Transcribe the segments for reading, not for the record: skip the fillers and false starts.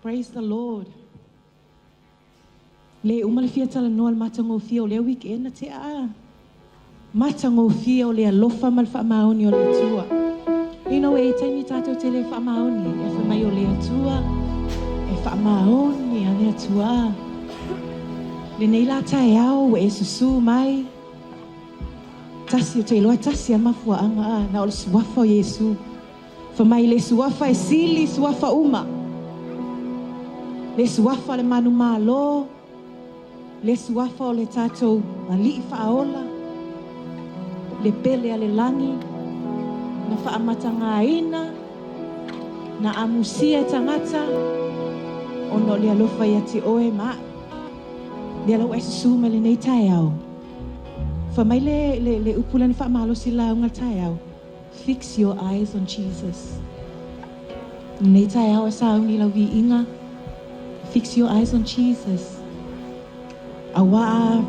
Praise the Lord. Le uma le fia talanoa le matagofie o lea weekend na tea a. Matagofie o le alofa ma le faamaoni o le Atua. You know, e taimi tātou te le faamaoni, e fai mai o le Atua, e faamaoni a le Atua. Lenei la taeao ua e susū mai, tasi o te iloa e tasi a mafuaaga a, na o le suafa o Iesu. Fai mai le suafa e sili suafa uma. Le suafa o le manumalo, le suafa o le tātou ali'i faaola, le pele a le lagi, na faamatagaina, na amusia e tagata, ona o le alofa ia te oe ma a'u. Lea la ua e susū mai lenei taeao. Fai mai le, le, le upu lea na faamalosi lauga le taeao, fix your eyes on Jesus. Lenei taeao e sauni lau viiga, fix your eyes on Jesus. Auā a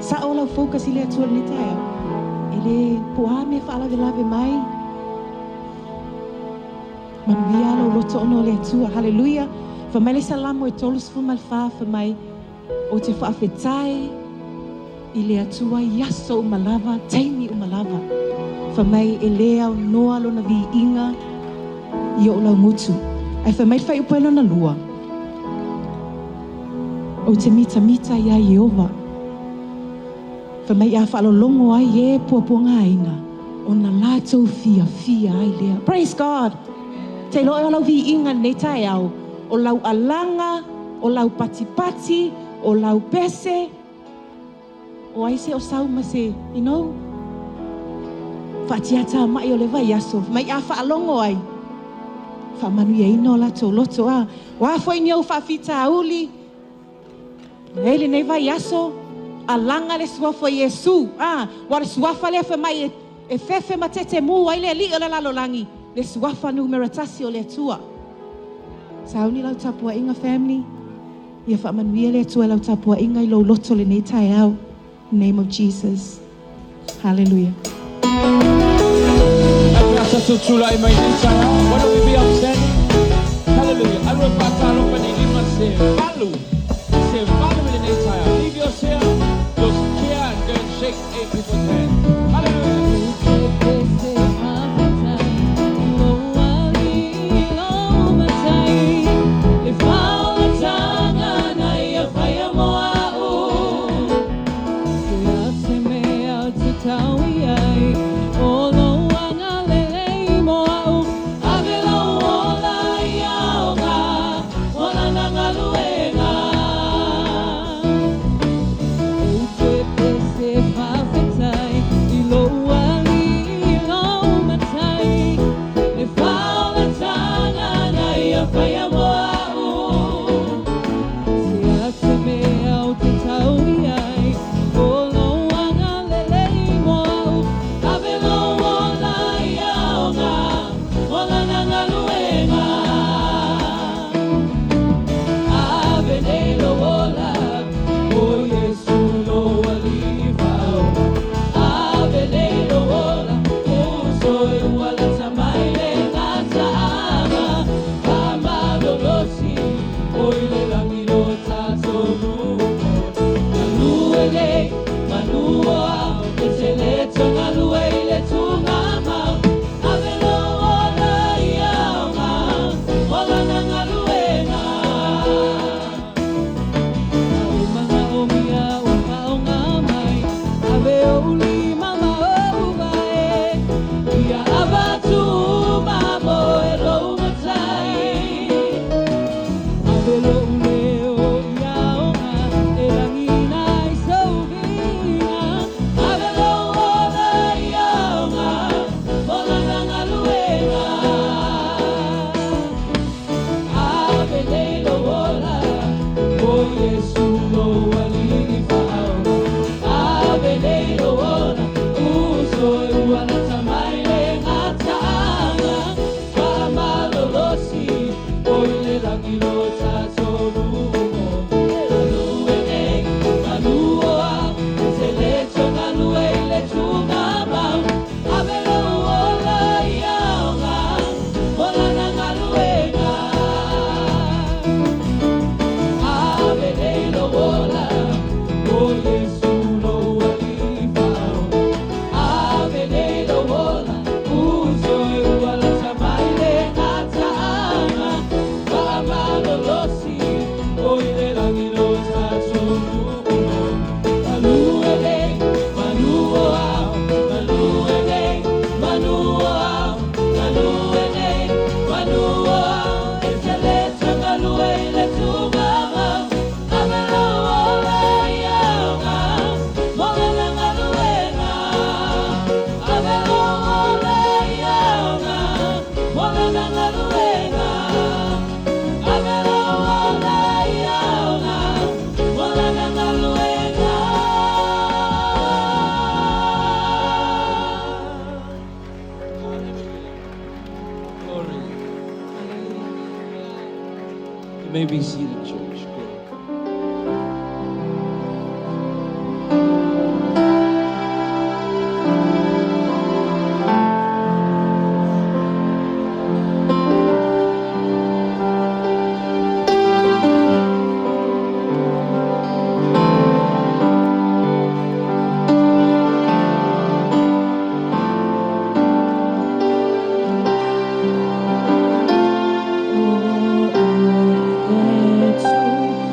sa'o lau focus i le Atua i lenei taeao, e le po a mea faalavelave mai, manuia lou loto ona o le Atua. Haleluia! Fai mai le Salamo e 34, fai mai, Ou te faafetai i le Atua i aso uma lava, taimi uma lava. Fai mai e le aunoa lona viiga i o'u laugutu. Ae fai mai le fuaiupu e lona lua, Ou te mitamita iā Ieova. Fai mai a faalologo ai e puapuagaina, ona latou fiafia ai lea. Praise God! Te iloa o lau viiga i lenei taeao, o lau alaga, o lau patipati, o lau pese, o ai se o sau ma se, you know, faatiatamai o le vaiaso, mai a faalogo ai, faamanuiaina o latou loto. A o a foi ni ou faafitauli, e lenei vaiaso, alaga le suafa o Iesu. A ua le suafa lea fai mai e, e fefe ma tetemu ai le alii o le lalolagi, le suafa numera tasi o le Atua. Sauni lau tapuaiga family. Ia faamanuia le Atua i lau tapuaiga i lou loto lenei taeao. In the name of Jesus. Hallelujah. Why don't we be upstanding? Hallelujah. Alu e whātālopa ni lima se valu. Se valu i lenei taeao. Leave your chair, your chair and go and shake eight people's hands. Hallelujah. galuega. Ave lou ola ia aoga mo lana galuega. Hallelujah. Glory. You may be seated, church. Glory. O e te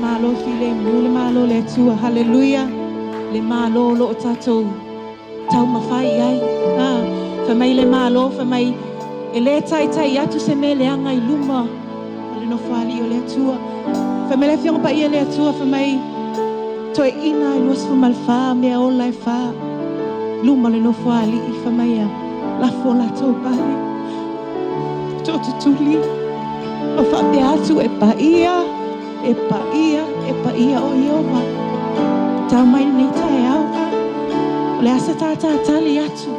Malo filemu le malo le Atua. Hallelujah. Le malo lo o tatou taumafai i ai. Ah, fai mai le malo, fai mai e le taitai atu se mea leaga i luma o le nofoalii o le Atua. Fai mai le Afioga Paia le Atua, fai mai toeaiina e 24 mea ola e fa luma o le nofoalii, fai mai ia lafo latou pale tootutuli ma faapea atu e paia, e paia, e paia o Ieova. Tau mai lenei taeao, o le asa tātātali atu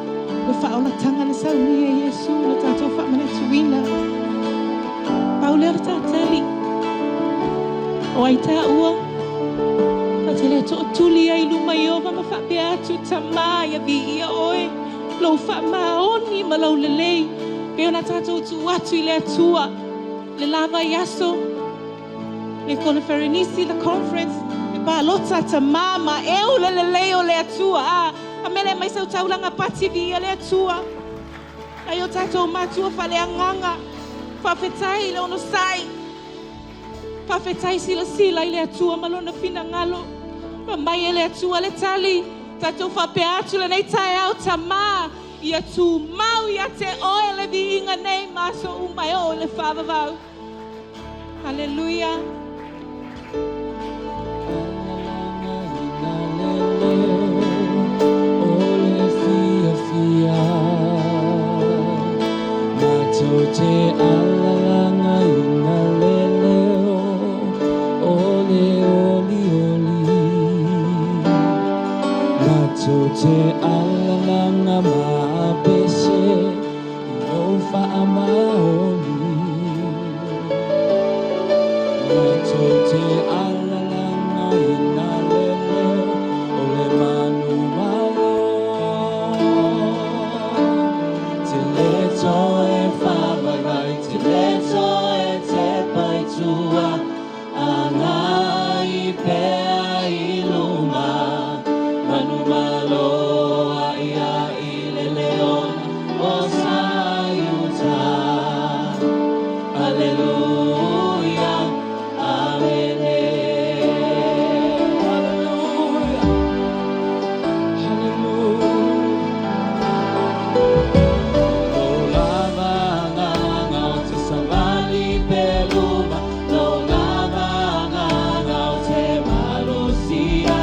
le faaolataga na saunia e Iesu na tatou faamanatuina. Pau lea o le tātali. O ai tāua, ta te le tootuli ai luma Ieova ma faapea atu tamā ia viia oe, lou faamaoni ma lou lelei, pe ona tatou tuu atu i le Atua, le lava i aso, le koneferenisi, le conference, le palota tamā ma eu le lelei o le Atua. A, a mele mai sau taulaga pati viia le Atua. Ai o tatou matua faaleagaga, faafetai le onosai, faafetai silasila i le Atua ma lona finagalo. Ma mai e le Atua le tali, tatou faapea atu lenei taeao tamā, ia tumau ia te oe le viiga nei ma aso uma e oo i le faavavau. Hallelujah. Te alalanga ina leleo o le oli oli. Matou te alalanga maapese i lou faamaoni. Matou te alalanga ina leleo o le manu malo. Te le toe whavaivai, te le toe te paitua, angai pea i luma, manu malo ai ai le leona o Saiuta. Hallelujah, amene. Hallelujah, hallelujah. Lou lava agaga o te savali peluma, lou lava agaga o te malosia,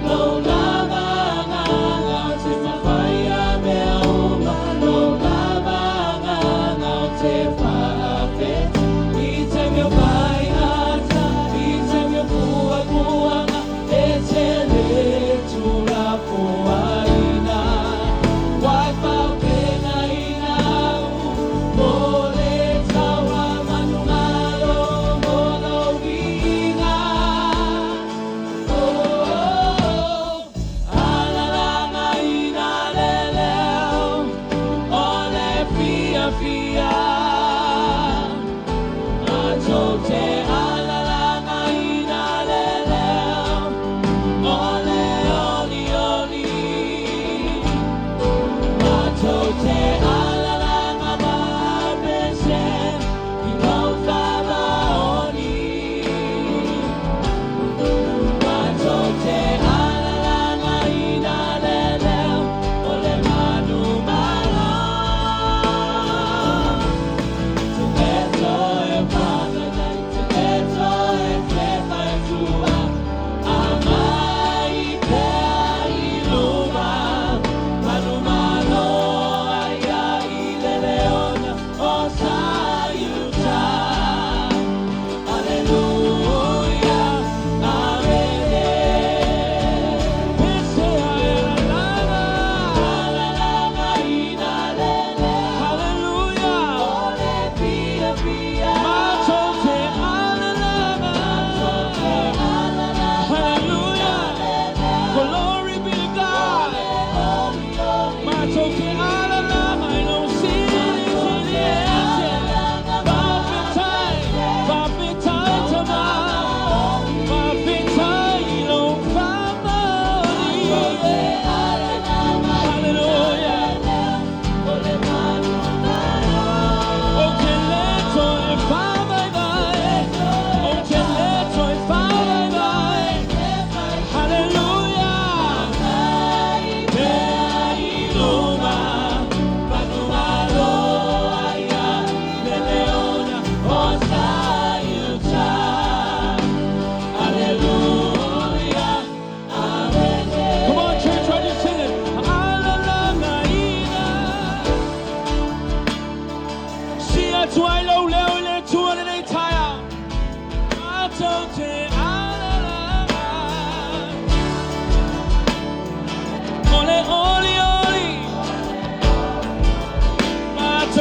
lou lava agaga o te mafaia mea uma, lou lava agaga o te faafetai. I taimi o vaiata, i taimi o puapuaga, e te le tulafoaina. Wai paupena ina u, mo le taua manumalo mo lou viiga. Oh, alalanga ina le leo, o le fiafia. Matou te alalanga ina le leo, o le oli oli. Matou te alalanga maapese, i lou faamaoni. Matou te alalanga ina le leo, o le manu malo.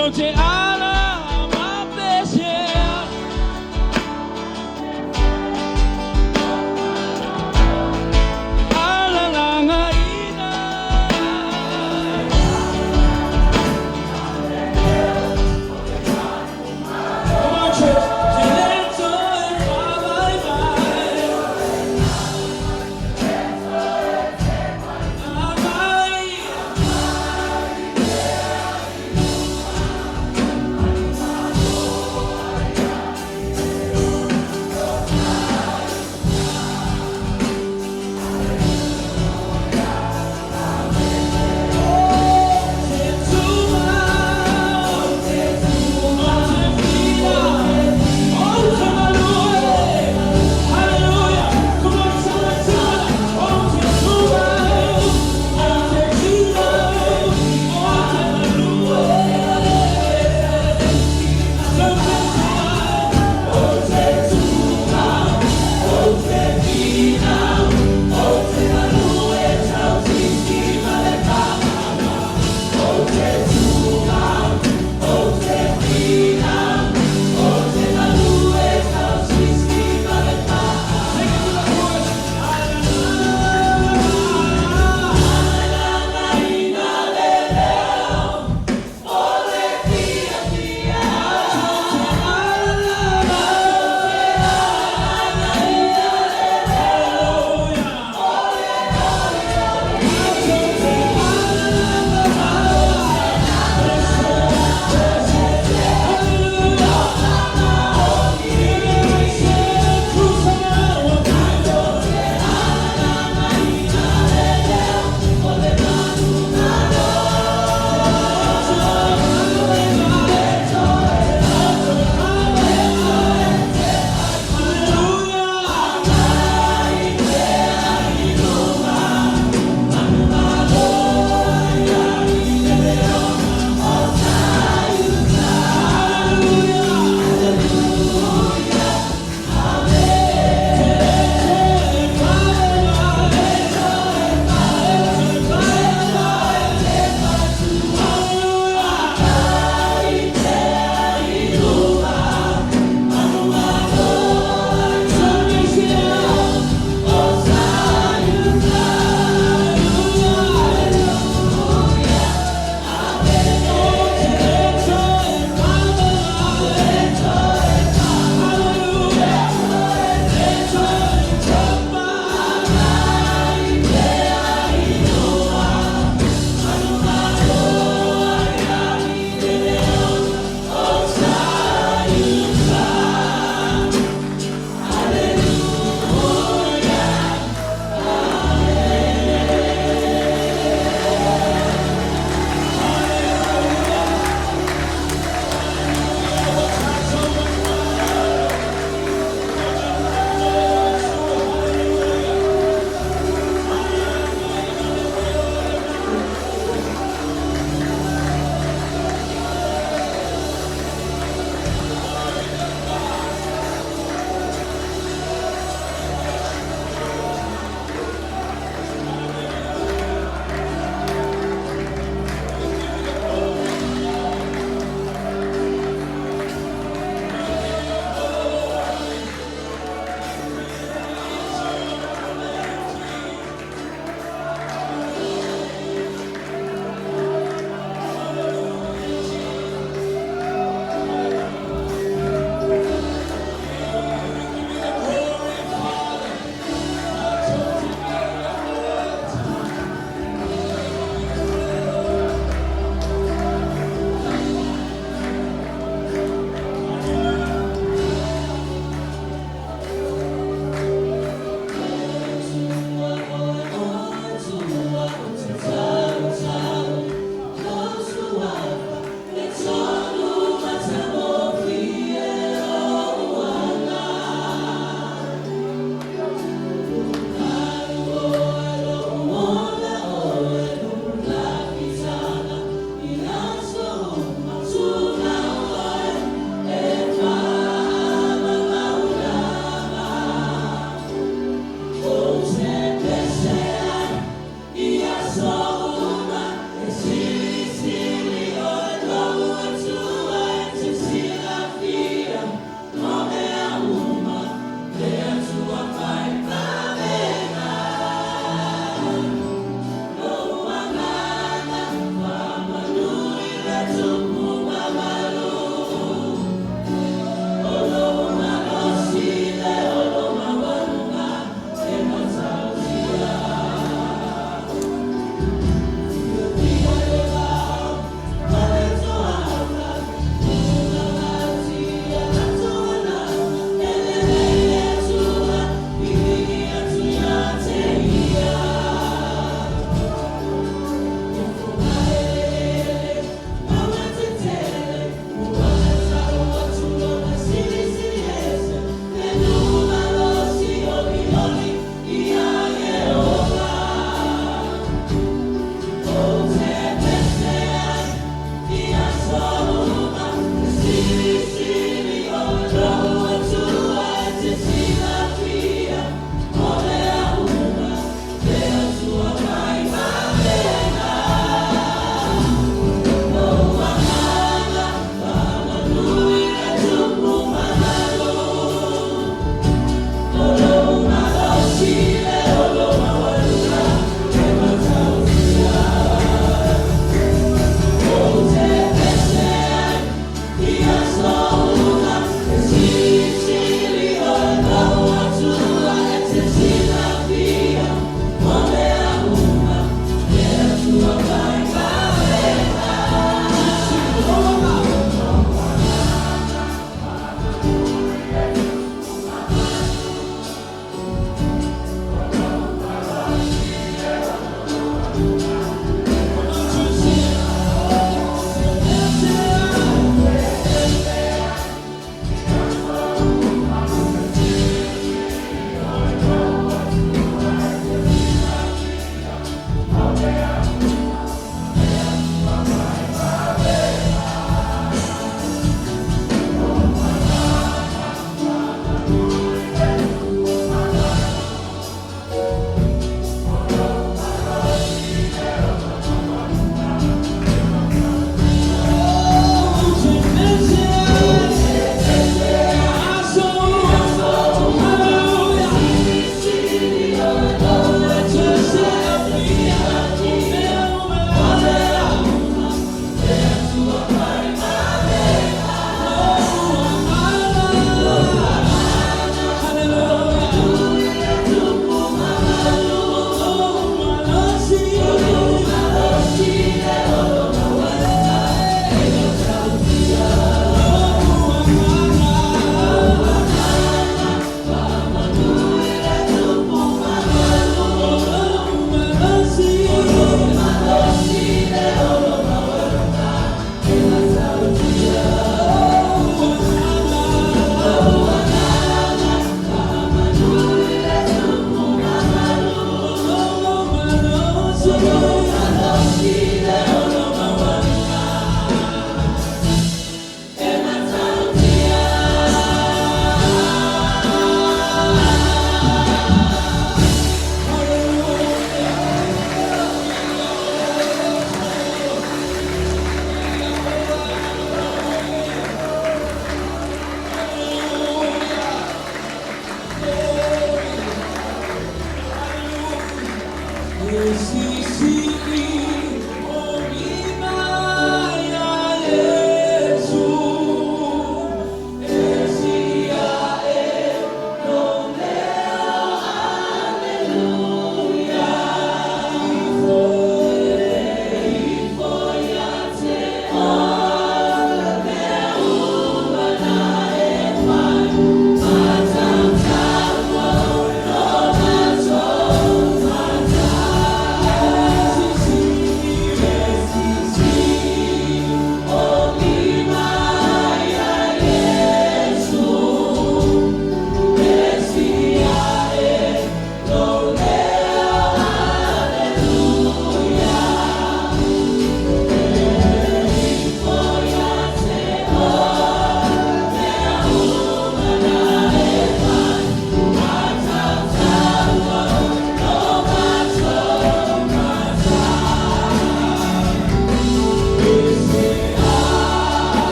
Tatou te ala ma pesea. Alalagaina. Come on, church. Te le toe faavaivai. Amai.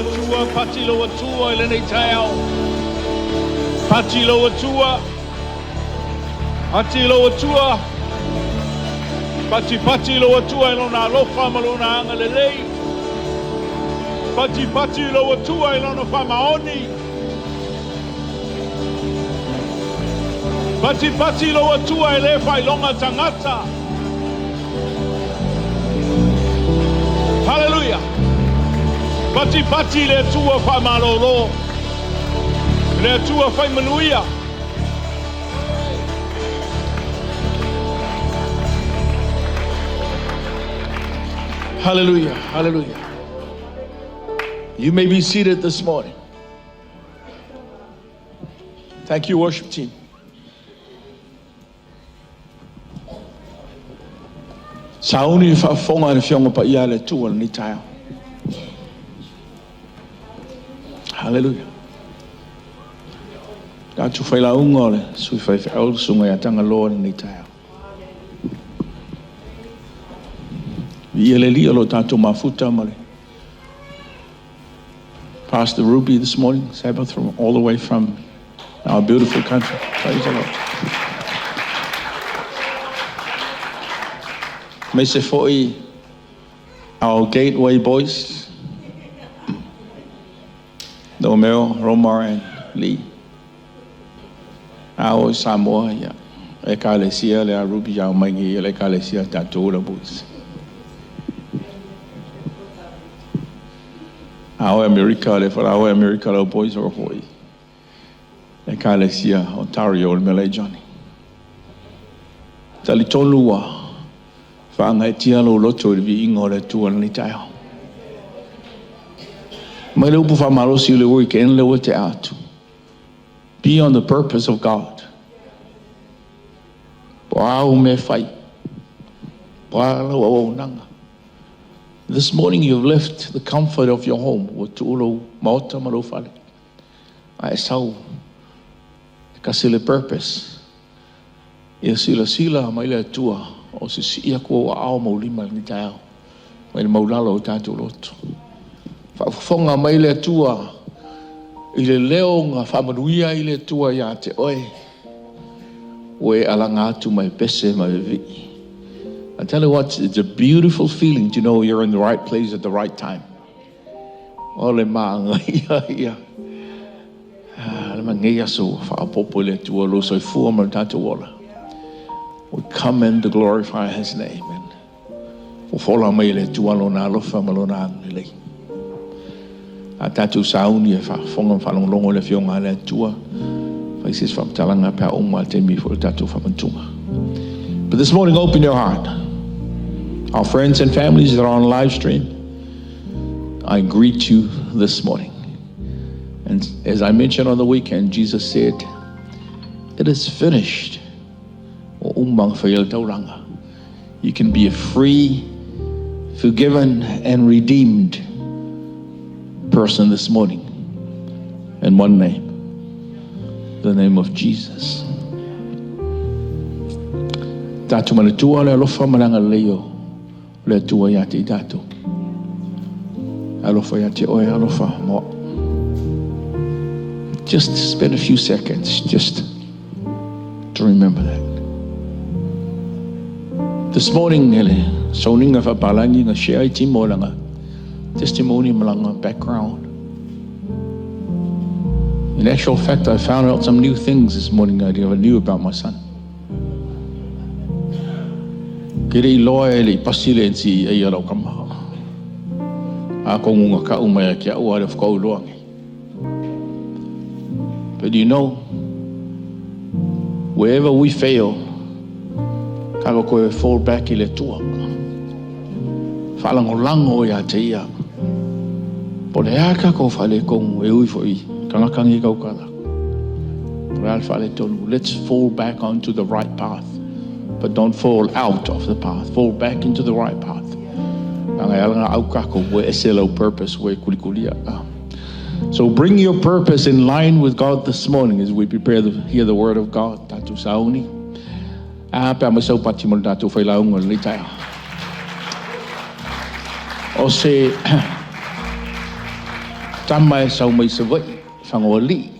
Atua, pati lou Atua i lenei taeao. Pati lou Atua, pati lou Atua, pati pati lou Atua i lona alofa ma lona agalelei. Pati pati lou Atua i lona faamaoni. Pati pati lou Atua e le faailoga tagata. Hallelujah. Pati pati le Atua faamalolo. Le Atua fai manuia. Hallelujah. Hallelujah. You may be seated this morning. Thank you, worship team. Sauni le faafofoga a le Afioga Paia a le Atua i lenei taeao. Hallelujah. Tatou failauga o le sui faifeau le susuga ia Tagaloa i lenei taeao. Viia le Alii o lo o tatou mafuta ma le Pastor Ruby this morning, Sabbath from all the way from our beautiful country. Praise the Lord. Aemaise foi our Gateway boys, Romeo, Romar and Lee. A o Samoa, ia. Ekalesia le a Ruby au mai ngi le ekalesia tatou la boys. A o Amerika le whara o Amerika la boys o foi. Ekalesia Ontario le mele Johnny. Talitonu ua faagaeetia lou loto i le viiga o le Atua i lenei taeao. Mai le upu faamalosi o le weekend le ua tea atu. Be on the purpose of God. Po o a au mea e fai. Po o a lau auaunaga. This morning you've left the comfort of your home. Ua tuu lou maota ma lou fale. A e sau e kasi le purpose. Ia silasila mai le Atua o sisii atu ou aao ma ou lima i lenei taeao mai le maulalo o tatou loto. Faafofoga mai le Atua i le leo na faamanuia ai le Atua ia te oe, ua e alaga atu ma e pese ma e vevii. I tell you what, it's a beautiful feeling to know you're in the right place at the right time. O le māgaia ia. Ah, le manei aso ua faaopoopo e le Atua lou soifua ma le tatou ola. We come in to glorify His name and fofola mai e le Atua lona alofa ma lona agalelei. A tatou sauni e faafofoga ma faalogologo i le Afioga a le Atua, fai se isi faamatalaga pe a uma le taimi foi o le tatou faamantuga. But this morning, open your heart. Our friends and families that are on live stream, I greet you this morning. And as I mentioned on the weekend, Jesus said, "It is finished." Ua uma ona faia le taulaga. You can be a free, forgiven and redeemed person this morning in one name, the name of Jesus. Tatou manatua le alofa ma le agalelei o le Atua ia te i tatou. Alofa ia te oe, alofa mo au. Just spend a few seconds just to remember that. This morning, hele sauniga faapalagi na share ai Timo lana testimony ma lana background. In actual fact, I found out some new things this morning I never knew about my son. Ke le iloa e le i pasi le NCEA a lau tama. Atonu na tau mai ia te au a o lea faatoa ou iloa nei. But you know, wherever we fail, tatou toe fall back i le Atua. Faalagolago ia te Ia. Po o le a tatou faaletonu e ui foi i tagata nei tautala. Po o le a le faaletonu. Let's fall back onto the right path. But don't fall out of the path. Fall back into the right path. Leaga e ala ona au tatou, ua ese lau purpose, ua e kulikulia. So bring your purpose in line with God this morning as we prepare to hear the word of God. Tatou sauni. A pe a mai sau pati mo le tatou failauga i lenei taeao. O se Tama e sau mai Savaii, Fagoalii.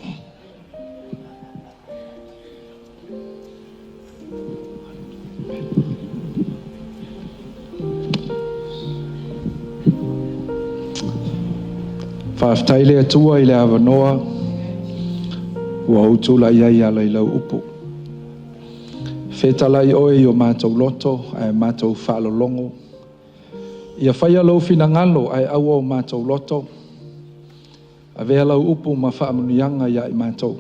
Faafetai le Atua i le avanoa ua ou tulai ai e ala i lau upu. Fetalai oe i o matou loto ae matou faalologo. Ia faia lou finagalo ae aua o matou loto. Avea lau upu ma faamanuiaga ia i matou.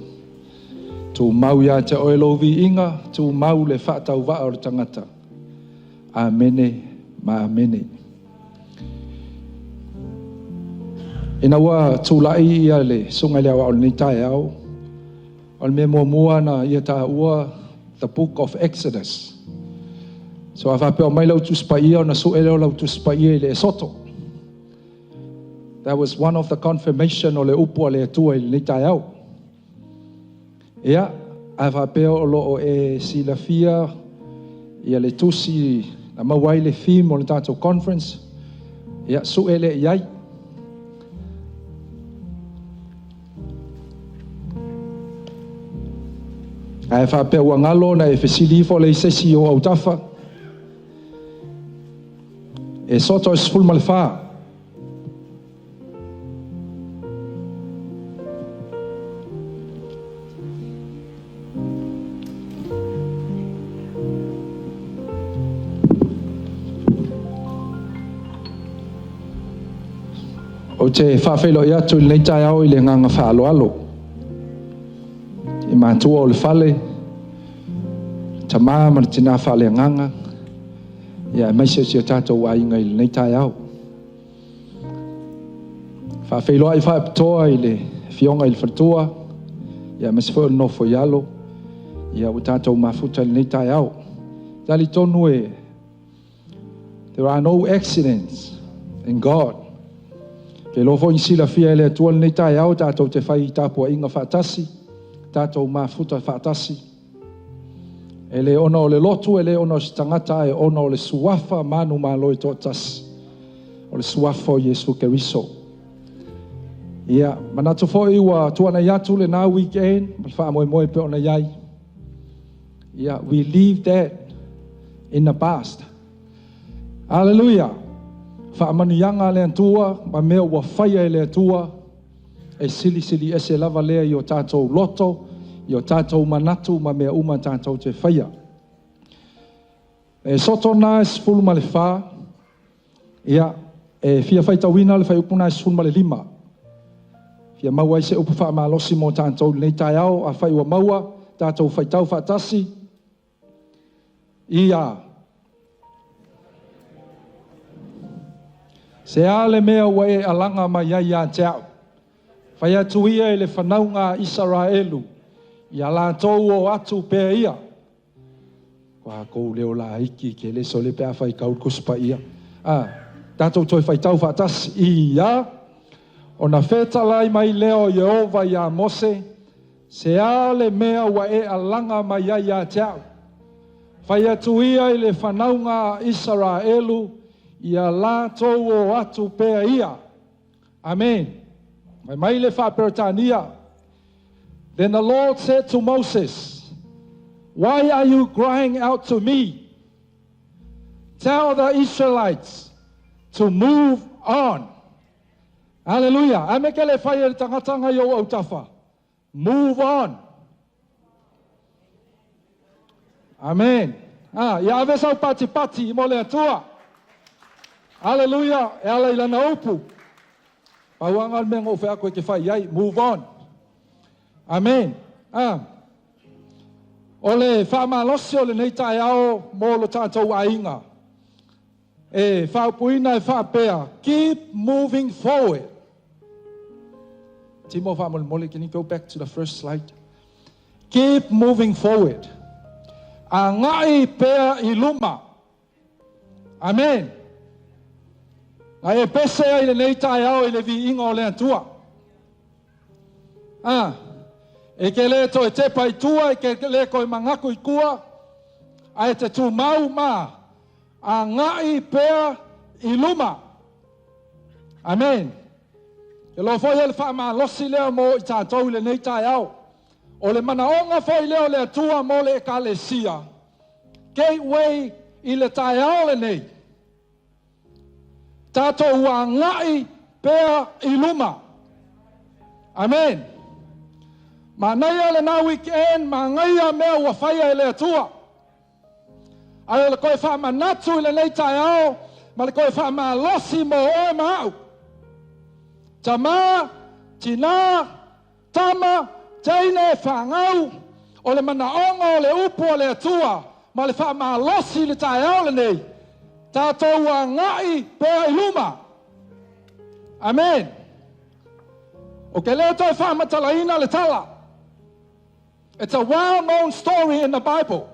Tumau ia te oe lou viiga, tumau le faatauvaa o le tagata. Amene ma amene. Ina ua tulai ia le susuga i le aoao i lenei taeao, o le mea muamua na ia taua the book of Exodus. So a faapea o mai lau Tusi Paia ona sue lea o lau Tusi Paia i le Esoto. That was one of the confirmation o le upu a le Atua i lenei taeao. Ia, a faapea o lo o e silafia ia le tusi na maua ai le theme o le tatou conference, ia sue lea i ai. Ae faapea ua galo ona e fesili ifo lea i se isi o autafa. Esoto e 14. Ou te faafeiloai atu i lenei taeao i le agaga faaaloalo i matua o le fale, tama ma le tina faaleagaga, ia aemaise o si o tatou aiga i lenei taeao. Faafeiloai faapitoa i le afioga i le faletua, ia aemaise foi o le nofo i alo, ia ua tatou mafuta i lenei taeao. Talitonu e, there are no accidents in God. Ke iloa foi ni silafia e le Atua lenei taeao tatou te fai tapuaiga faatasi, tatou mafuta faatasi. E le ona o le lotu, e le ona o se tagata, ae ona o le suafa manumalo e toatasi. O le suafa o Iesu Keriso. Ia, manatu foi ua tuanai atu lena weekend, ma le faamoemoe pei ona i ai. Ia, we leave that in the past. Hallelujah! Faamanuiaga a le Atua ma mea ua faia e le Atua, e silisili ese lava lea i o tatou loto, i o tatou manatu ma mea uma tatou te faia. E soto na e 14, ia, e fia faitauina le fuaiupu na e 15. Fia maua ai se upu faamalosi mo tatou i lenei taeao, afai ua maua, tatou faitau faatasi. Ia. Se a le mea ua e alaga mai ai ia te au? Fai atu ia i le fanauga a Isaraelu, ia latou o atu pea ia. Ua kou leo laiki ke le sole pe a fai kau le Tusi Paia. A, tatou toe faitau faatasi. Ia, ona fetalai mai lea o Ieova iā Mose, Se a le mea ua e alaga mai ai ia te au? Fai atu ia i le fanauga a Isaraelu, ia latou o atu pea ia. Amen. Fai mai le Faa-Peretania, Then the Lord said to Moses, Why are you crying out to me? Tell the Israelites to move on. Hallelujah. A me ke le fai e le tagata ngai ou autafa. Move on. Amen. Ah, ia ave sau patipati mo le Atua. Hallelujah. E ala i lana upu. Pauanga le mea na ou fai atu e te fai ai. Move on. Amen. Ah. O le faamalosi o lenei taeao mo lo tatou aiga. E faaupuina e faapea, keep moving forward. Timo faamolemole, can you go back to the first slide? Keep moving forward. Agai pea i luma. Amen. Na e pese ai lenei taeao i le viiga o le Atua. Ah, e ke le toe tepa i tua, e ke le toe manatu i tua, ae te tumau ma agai pea i luma. Amen. Ke loa foi e le faamalosi lea mo i tatou i lenei taeao. O le manaoga foi lea o le Atua mo le Ekalesia Gateway i le taeao lenei. Tatou agai pea i luma. Amen. Manaia lena weekend, manaia mea ua faia e le Atua. Ae o le koe faamanatu i lenei taeao ma le koe faamalosi mo oe ma au. Tamā, tinā, tama, teine, fanau, o le manaoga o le upu a le Atua ma le faamalosi i le taeao lenei, tatou agai pea i luma. Amen. O ke le toe faamatalaina le tala. It's a well-known story in the Bible.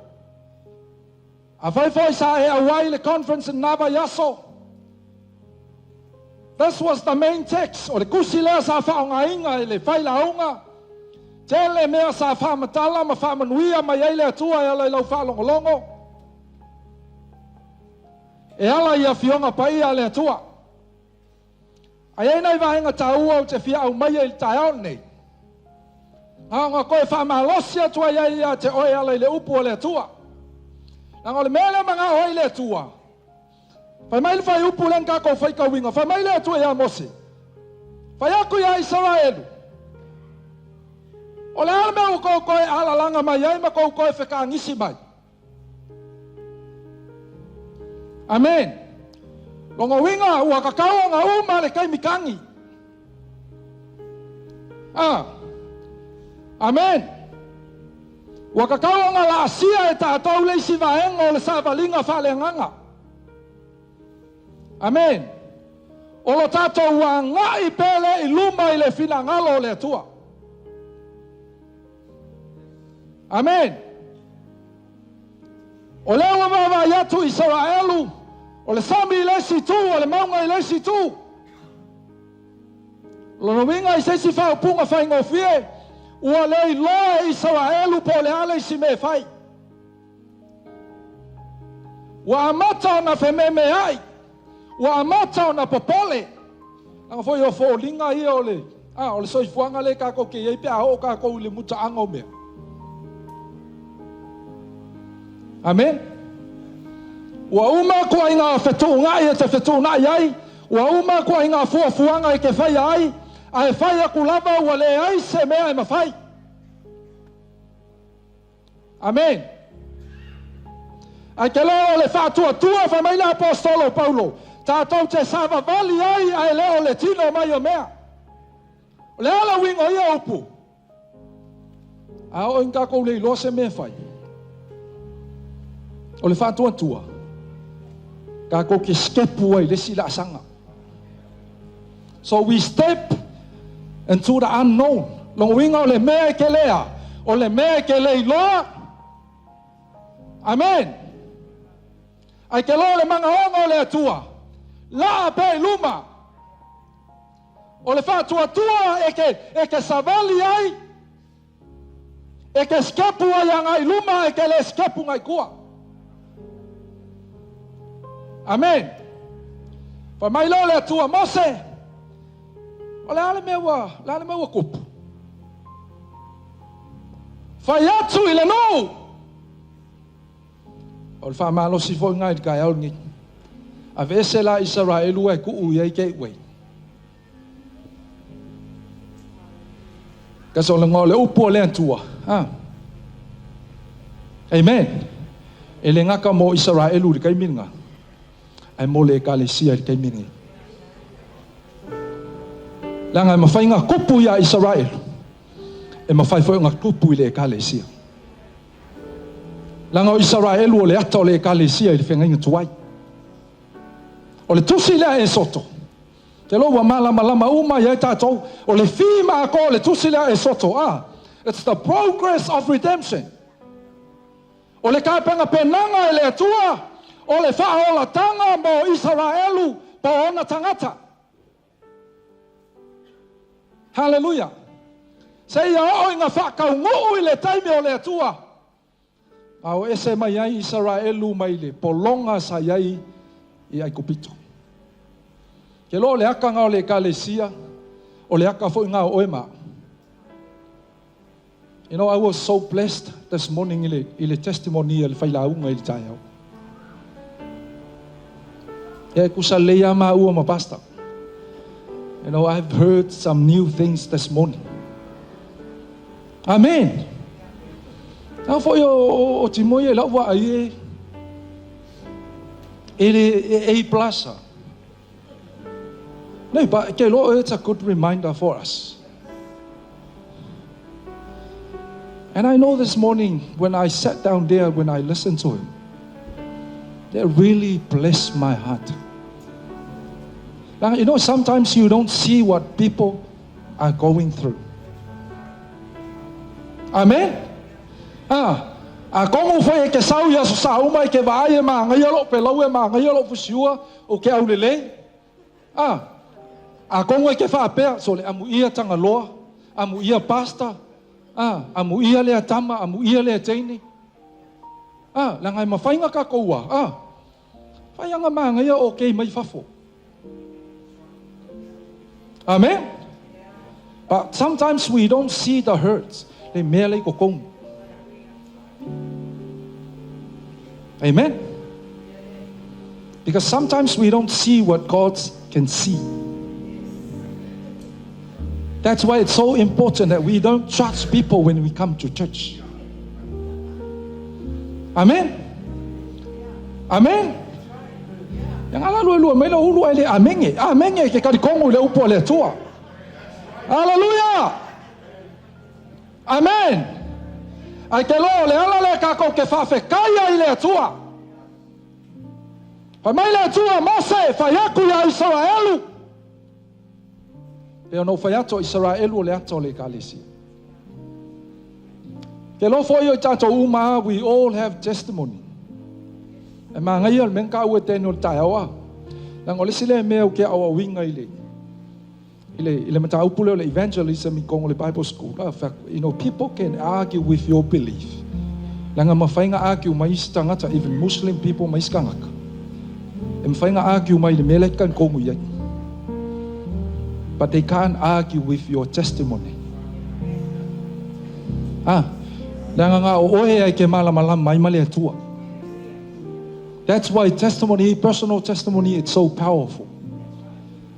Afai foi sa e auai le conference in Navaiaso. This was the main text. O le tusi lea sa faaaogaina i le failauga. Tele mea sa faamatala ma faamanuia mai ai le Atua e ala i lau faalogologo. E ala i afioga paia a le Atua. Ae i ai nai vaega taua ou te fia aumaia i le taeao lenei. Na ona toe faamalosi atu ai ai ia te oe e ala i le upu a le Atua. Leaga o le mea lea e manao ai le Atua. Fai mai le fuaiupu lea na tatou faitauina, fai mai le Atua ia Mose, Fai atu ia Isaraelu, O le a le mea ua tou toe alalaga mai ai ma tou toe fetagisi mai? Amen. Lona uiga, ua tatau ona uma le taimi tagi. Ah. Amen. Ua tatau ona laasia e tatou le isi vaega o le savaliga faaleagaga. Amen. O lo tatou agai pea lea i luma i le finagalo o le Atua. Amen. O lea ua vaavaai atu Isaraelu, o le sami i le isi itu, o le mauga i le isi itu. O lona uiga i se isi faaupuga faigofie, ua le iloa e Isaraelu po o le a le isi mea e fai. Ua amata ona fememeai, ua amata ona popole. Leaga foi o foliga ia o le, a, o le soifuaga lea tatou te i ai pe a oo tatou i le mutaaga o mea. Amen. Ua uma ituaiga fetuunai e te fetuunai ai, ua uma ituaiga fuafuaga e te faia ai, ae fai atu lava ua leai se mea e mafai. Amen. Ae ke leo o le faatuatua, fai mai le aposetolo o Paulo, tatou te savavali ai ae le o le tino mai o mea. O le a le uiga o ia upu? A oo ina tatou le iloa se mea e fai, o le faatuatua, tatou te stepu ai i le isi laasaga. So we step into the unknown. Lona uiga o le mea e te lea, o le mea e te le iloa. Amen. Ae te loa le manaoga o le Atua, laa pea i luma. O le faatuatua e te, e te savali ai, e te sikepu ai agai i luma, e te le sikepu ngai tua. Amen. Fai mai lea o le Atua, Mose, o le a le mea ua, le a le mea ua tupu? Fai atu i le nuu. O le faamalosi foi lena i le taeao lenei. Aveese la Isaraelu ae tuu i ai Gateway. Kasi o le o le upu o le Atua. Ah. Amen. E le gata mo Isaraelu i le taimi lena, ae mo le Ekalesia i le taimi lenei. Leaga e mafai ona tupu ia Isaraelu, e mafai foi ona tupu i le Ekalesia. Leaga o Isaraelu o le ata o le Ekalesia i le feagaiga tuai. O le tusi lea Esoto, te loa ua malamalama uma i ai tatou, o le theme atoa o le tusi lea Esoto, ah, it's the progress of redemption. O le tapenapenaga e le Atua o le faaolatanga mo Isaraelu po o ona tagata. Haleluia! Seia oo ina faataunuu i le taimi o le Atua, a o ese mai ai Isaraelu mai le pologa sa i ai i Aikupito. Ke loa o le akaga o le Ekalesia, O le aka fo'i ngā o oe ma. You know, I was so blessed this morning i le testimony a le failauga i le taeao. Ia e kusa lelei lava maua ma pastor. You know, I've heard some new things this morning. Amen. Au foi o Timoia i lau vaai e e le e A plus. Nei, but ke lo it's a good reminder for us. And I know this morning when I sat down there, when I listened to him, that really blessed my heart. Now, you know, sometimes you don't see what people are going through. Amen? Ah, a kongu foi e ke sau ia so sa uma i ke vaai e maagaia lou pelau e maagaia lou fusiua o ke aulelei. Ah, a kongu e ke faapea, so le amuia Tagaloa, amuia pastor, ah, amuia lea tama, amuia lea teine. Ah, leaga e mafai na tatou a, ah, fai aga manaia o kei mai fafo. Amen? But sometimes we don't see the hurts. Le mea le i totonu. Amen? Because sometimes we don't see what God can see. That's why it's so important that we don't judge people when we come to church. Amen? Amen? Ia ngala lua lua mai la ulu ai le amenge. Amenge ke kalikongo i le upu a le Atua. Hallelujah! Amen! Ai ke loa o le ala lea kākou ke faafetai ai i le Atua. Fai mai le Atua, Mose, fai aku iā Isaraelu. Pei ona ou fai atu, o Isaraelu o le ata o le Ekalesia. Ke loa foi o i tātou uma, we all have testimony. E māngaia le mea ka ue tēnei o le taeao a. Leaga o le isi lea mea o ke aoaoina i le i le i le mataupu lea o le evangelism i totonu o le Bible school. In fact, you know, people can argue with your belief. Leaga mafai na argue mai isi tagata, even Muslim people ma isi tagata. E mafai na argue mai i le mea lea e talitonu i ai. But they can't argue with your testimony. Ah, leaga na o oe ai ke malamalama ai ma le Atua. That's why testimony, personal testimony, it's so powerful.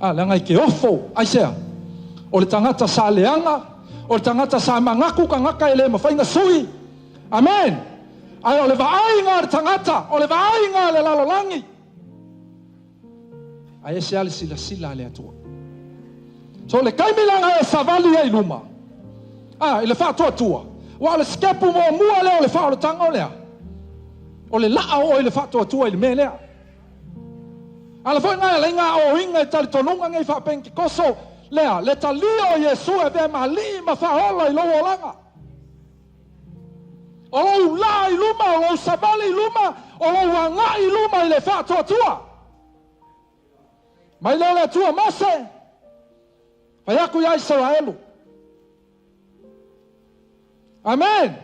Ah, leaga i ke ofo, aisea? O le tagata sa leaga, o le tagata sa manatu tagata e le mafai na sui. Amen! Ae o le vaaiga a le tagata, o le vaaiga a le lalolagi. Ae ese lava le silasila a le Atua. So le taimi leaga e savali ai i luma, ah, i le faatuatua, aua o le sitepu muamua lea o le faaolataga o le a? O le laa o oe i le faatuatua i le mea lea. Ala foi ngai alai ngā oinga i talitonuga nei faa-Pentekoso lea, le talia o Iesu e avea ma Alii ma Faaola i lou olaga. O lou laa i luma, o lou savali i luma, o lou agai i luma i le faatuatua. Mai lea le Atua, Mose, fai aku iā Isaraelu. Amen!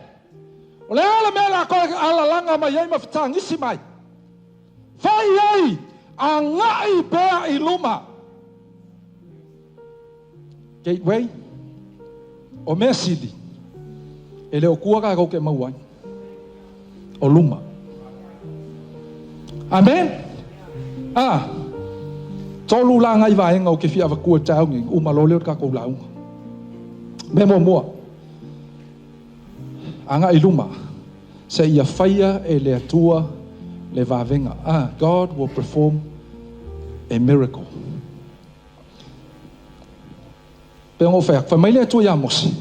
O le a le mea la koe alalaga mai ai ma fetagisi mai? Fai ai, agai pea i luma. Gateway, o mea sili, e le o kua kākou ke mau ai, o luma. Amen? Ah, tolu la ngai vaega o ke fia avatua i le taeao nei, uma loa lea o le tatou lauga. Mea muamua, agai i luma, seia faia e le Atua le vavega. Ah, God will perform a miracle. Pei ona ou fai atu, fai mai le Atua iā Mose,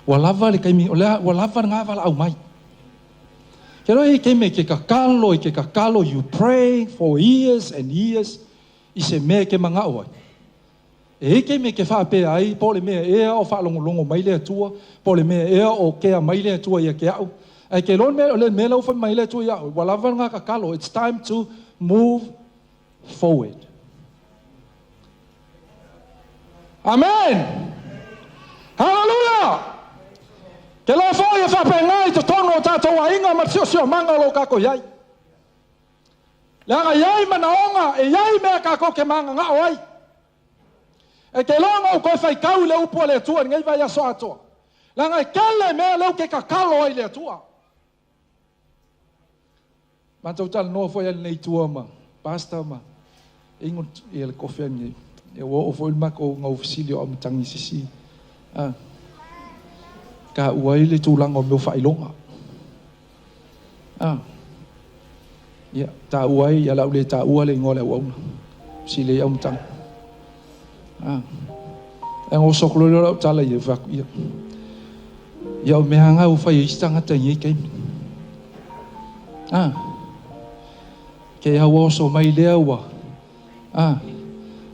ua lava le taimi, o lea, ua lava lena valaau mai. Ke loa i taimi e ke tatalo, i ke tatalo, you pray for years and years i se mea e ke manao ai. E i taimi e ke faapea ai, po o le mea ea o faalogologo mai le Atua, po o le mea ea o kea mai le Atua ia ke a'u. Ae ke loa le mea, o le mea lea ua fai mai le Atua iaʻu, ua lava lena tatalo, it's time to move forward. Amen! Hallelujah! Ke loa foi e faapena i totonu o tatou aiga ma le siosiomaga o lo o tatou i ai. Leaga e i ai manaoga, e i ai mea tatou te mananao ai. E ke loa ngau koe whaikau i le upu a le Atua i lenei vaiaso atoa. Leaga e kele mea lea ou ke kakalo ai i le Atua. Matou talanoa foi ale nei tua ma pastor ma ingo ia le kofi nei. E ua oo foi le matou ngau fesili o au matangi sisi. Ah. Ka ua ai le tulaga o mea o faailoga. Ah. Ia, taua ai, ia lau le taua le igoa o le auauna. Fesili ai au matangi. Ah. E ngoso ko lolo lau tala ia fai atu ia. Ia o mea nga ua fai ai isi tagata i nei taimi. Ah. Ke au oso mai lea ua ah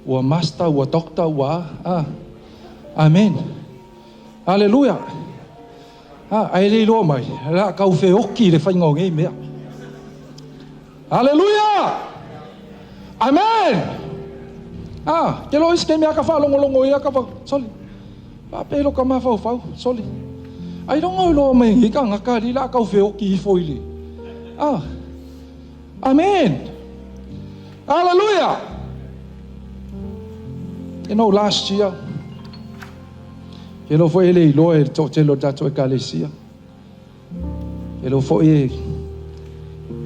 ua master ua doctor ua ah. Amen. Hallelujah. Ah, ai le iloa mai, la kau feoki le whainga o nei mea. Hallelujah! Amen! Ah, ke lo isi ke mea ka whaalongolongo ia ka wha, sorry. Wha pelo ka mawhauwhau, sorry. Ai rongo i loa mai ngi ka ngaka li la kau feoki ifo i le. Ah, amen! Hallelujah! You know, last year, ke lo foi ele iloa e le toatele o le tatou ekalesia. E lo foi e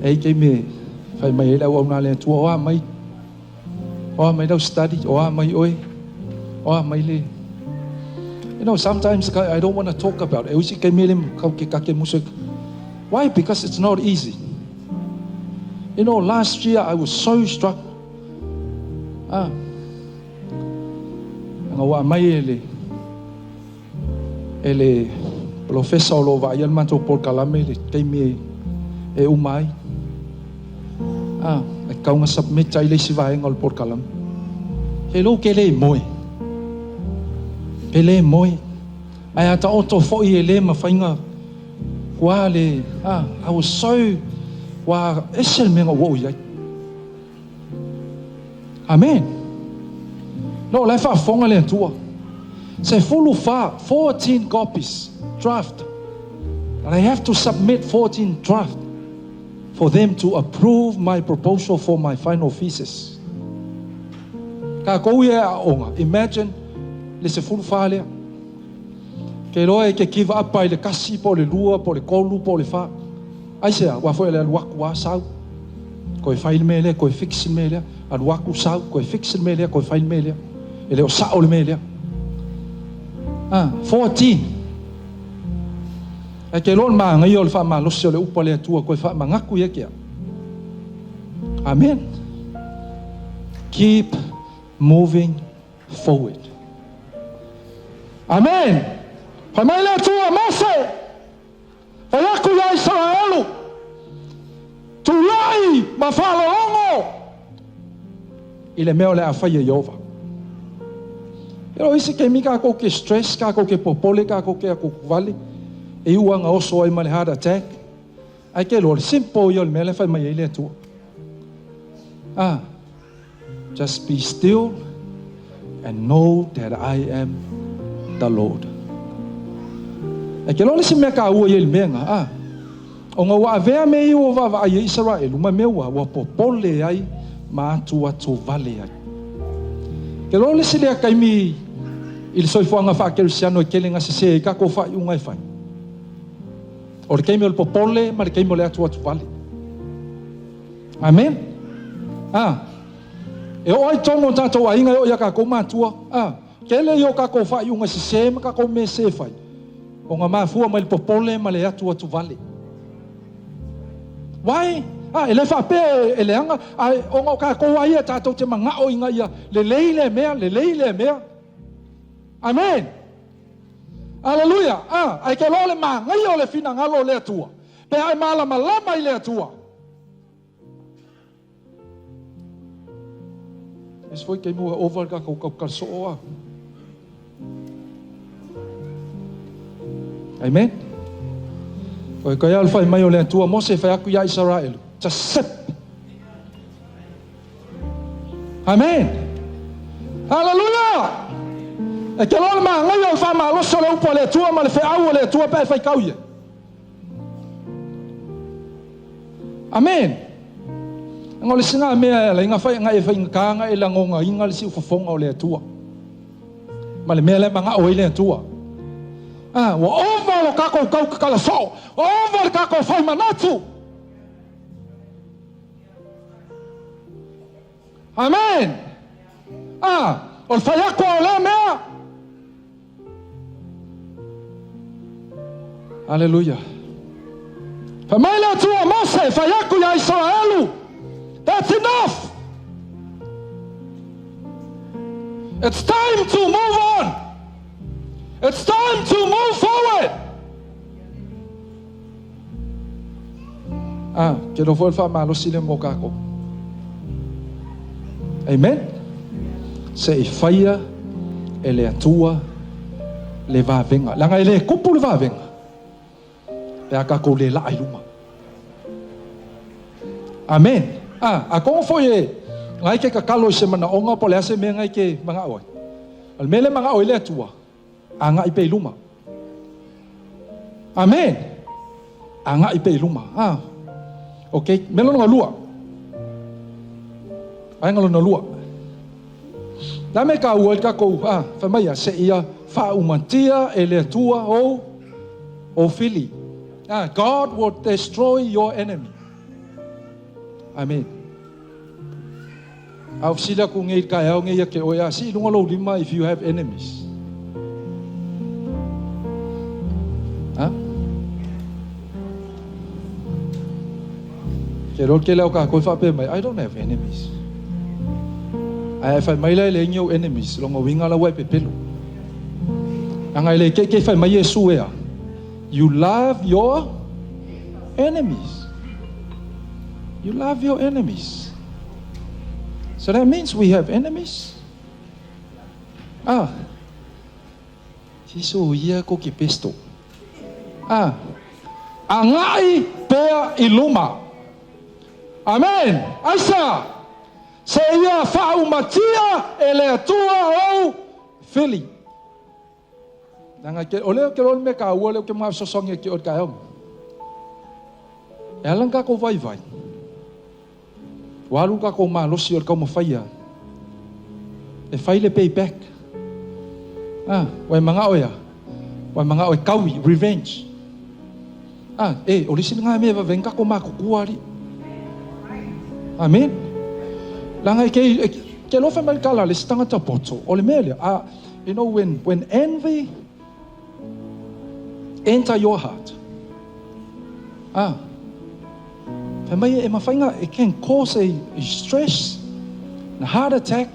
e i taimi e fai mai ai le auauna a le Atua, o a mai, o a mai lau study, o a mai oe, o a mai le. You know, sometimes I don't want to talk about it. E usi taimi ele kau ke kake muso. Why? Because it's not easy. You know, last year I was so struck. Ah. Nga ua mai e le e le polofesa o lo o vaaia le matou polokalame i le taimi e uma ai. A, e tatau ona submit ai le isi vaega o le polokalame. He lou ke le moe. Ke le moe. Ae a taoto foi e le mafai ona ua le, a, I was so, ua ese le mea na ou oo i ai. Amen. No, la e faafofoga le Atua. 14, 14 copies, draft. And I have to submit 14 draft for them to approve my proposal for my final thesis. Tatou ia e aoga, imagine le 14 lea. Ke iloa e ke give up ai le 1 po o le 2 po o le 3 po o le 4. Aisea, aua foi o le alu atu lava sau, toe fai le mea lea, toe fix le mea lea, alu atu sau, toe fix le mea lea, toe fai le mea lea. E le o sao le mea lea. Ah, 14. Ae ke iloa o le manaia o le faamalosi o le upu a le Atua toe faamanatu ia te au. Amen. Keep moving forward. Amen. Fai mai le Atua, Mose, fai atu ia Isaraelu, tulai ma faalologo i le mea o le a fai e Ieova. E o isi taimi tatou ke stress, tatou ke popole, tatou ke atutuvale, e iu lava ina oso ai ma le heart attack. Ae ke iloa, o le simple ia o le mea lea e fai mai ai le Atua. Ah, just be still and know that I am the Lord. E ke iloa le isi mea taua ia i le mea lena, ah, ona ua avea mea ia ua vaavaai ai Isaraelu ma mea ua, ua popole ai ma atuatu vale ai. Ke iloa le isi lea taimi i le soifuaga faa-kerisiano e tele ina sese ai tatou faaiuga e fai. O le taimi o le popole ma le taimi o le atuatu vale. Amen. Ah. E oo ai tonu o tatou aiga e oo ia tatou matua. Ah. Tele ia o tatou faaiuga sese ma tatou mea sese e fai. Ona mafua mai le popole ma le atuatu vale. Why? Ah, e le faapea e leaga, ae ona o tatou lava ia tatou te manao ina ia lelei lea mea, lelei lea mea. Amen. Aleluia! Ah, ae ke loa le manaia o le finagalo o le Atua, pe a e malamalama i le Atua. Ese foi taimi ua over le tatou tautala soo a. Amen. Koe kai al fai mai o le Atua Mose fai atu ia Israel. Just sip. Amen. Hallelujah. E ke loa le magaia o le faamalosi o le upu a le Atua ma le feau o le Atua pe a e faitau ia. Amen. Aga o le isi na mea e ala ai na fai, na e faigata na e lagonaina le siufofoga o le Atua. Ma le mea lea e magao ai le Atua. Ah, ua ova lo kākou kau kakala soo, ua ova le kākou fai manatu. Amen. Ah, o le fai aku o lea mea. Aleluia. Fai mai le Atua Mose, fai aku iā Isaraelu. That's enough. It's time to move on. It's time to move forward. Ah, ke iloa foi o le faamalosi lea mo kākou. Amen. Se i faia e le Atua le vavega. Leaga e le kupu le vavega pe a kākou le laa i luma. Amen. Ah, a kongo foi e ngai ke kakalo i se manaoga po o le a se mea ngai ke manao ai. O le mea lea e manao ai le Atua, agai pea i luma. Amen. Agai pea i luma. Ah. Okay, mea lona lua. Vaega lona lua. Le a mea e kāua ai le takou, ah, fai mai ia, seia faaumatia e le Atua ou, ou fili. Ah, God will destroy your enemy. Amen. A ou fesili aku nei i le taeao nei ia te oe, a sii i luga lou lima if you have enemies. Ha? Ke iloa le tele o kākou e faapea mai, I don't have enemies. Ae a e fai mai la e leai ni ou enemies, lona uiga la ua e pepelo. Leaga e le keikei fai mai Iesu ea, you love your enemies. You love your enemies. So that means we have enemies? Ah. Siso ia ko ke pesto. Ah. Agai pea i luma. Amen. Aisa. Se ia faaumatia e le Atua ou fili. Leaga ke, o lea ke loa le mea kāua lea ou te masoasoagi ai ke oe i le taeao nei. E ala ona tatou vaivai, ua alu le tatou malosi o le taumafai a e fai le pay back. Ah, ua e manao e a? Ua e manao e kaui, revenge. Ah, e, o le isi lena mea e vave ai ona tatou matutua alii. Amen. Leaga e ke, e, ke alofa mai le tala a le isi tagata poto, o le mea lea, ah, you know, when, when envy enter your heart, ah, fai mai e mafai na, it can cause a, a stress, a heart attack,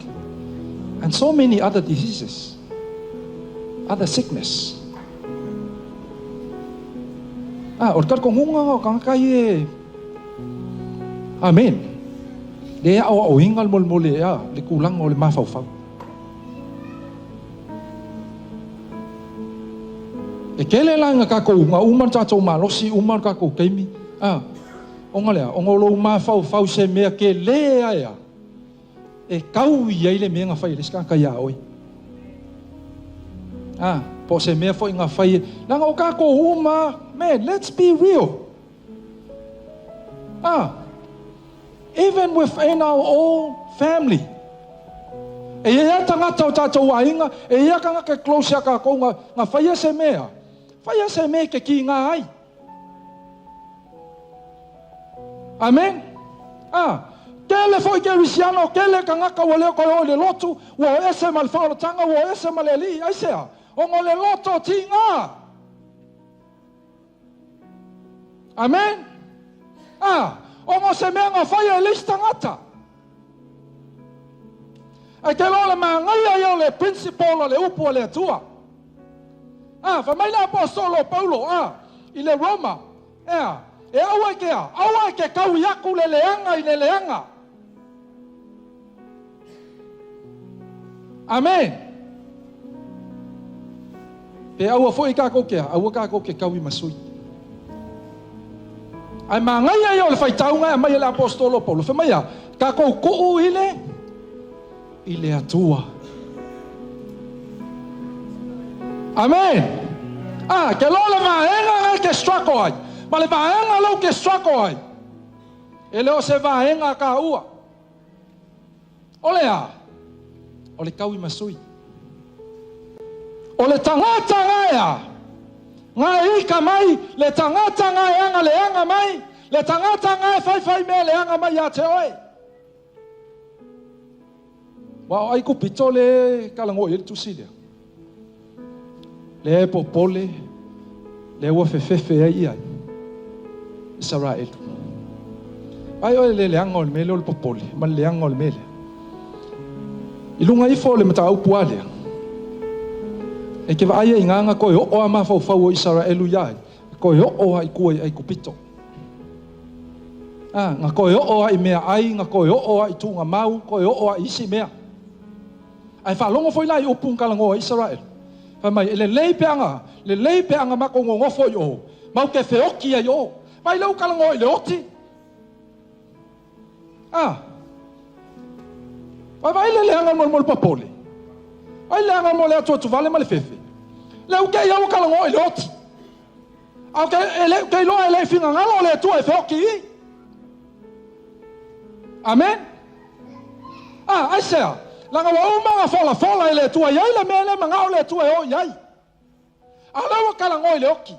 and so many other diseases, other sickness. Ah, o le talitonuga o tagata ia e Amen. Le aoaoina le molemole a le tulaga o le mafaufau. E tele la ina tatou, na uma le tatou malosi, uma le tatou taimi, a, ona lea, ona o lou mafaufau se mea tele ae a, e tau i ai le mea na fai e le isi tagata iā oe. A, po o se mea foi na fai e, leaga o tatou uma, man, let's be real. A, even within our own family, e i ai lava tagata o tatou aiga, e i ai lava tagata e close iā tatou na, na faia se mea, faia se mea e te kīnā ai. Amen? A, tele foi kerisiano, tele tagata ua le o toe oo i le lotu, ua o ese ma le faaolataga, ua o ese ma le Alii, aisea? Ona o le loto tigā. Amen? A, ona o se mea na faia e le isi tagata. Ae te iloa o le manaia ia o le principle o le upu a le Atua. A, fai mai le aposetolo o Paulo, a, i le Roma, ea, e aua e ke a, aua e ke kaui aku le leaga i le leaga. Amen. Pe aua foi kākou ke a, aua kākou ke kaui ma sui. Ae manaia ia o le faitauga e aumai e le aposetolo o Paulo, fai mai a, kākou kuu i le, i le Atua. Amen. Ah, ke loa le vaega ngai ke struggle ai, ma le vaega lou ke struggle ai, e le o se vaega a kāua. O le a? O le kaui ma sui. O le tagata gaea, gae ika mai, le tagata gae aga leaga mai, le tagata gae faifai mea leaga mai ia te oe. Ua o Aikupito le kalagoa i ai le tusi lea. Lea e popole, lea ua fefefe ai ia Isaraelu. Ai oe le leaga o le mea lea o le popole, ma le leaga o le mea lea. I luga ifo o le mataupu a lea, e ke vaai ai i ngā koe o'o a mafaufau o Isaraelu ia ai, koe o'o a i kua i Aikupito. Ah, nga koe o'o a i mea ai, nga koe o'o a i tūnga mau, koe o'o a i isi mea. Ai whaalongo foi lai upu ngkalangoa Israel. Fai mai, e lelei peanga, lelei peanga mako ngongofo i o. Mau ke feoki ai o. Vai leu kalangoa i le oti. Ah. Vai vai le leanga mo mo popole. Vai leanga mo le atu atu vale ma le fefe. Le uke i au kalangoa i le oti. Au ke ele ke iloa ele finga ngalo le atu e feoki i. Amen. Ah, ai sea. Langa wa uma nga fola fola ele tua iai le mele manga o le tua e o iai. A leu wa kalangoa i le oki.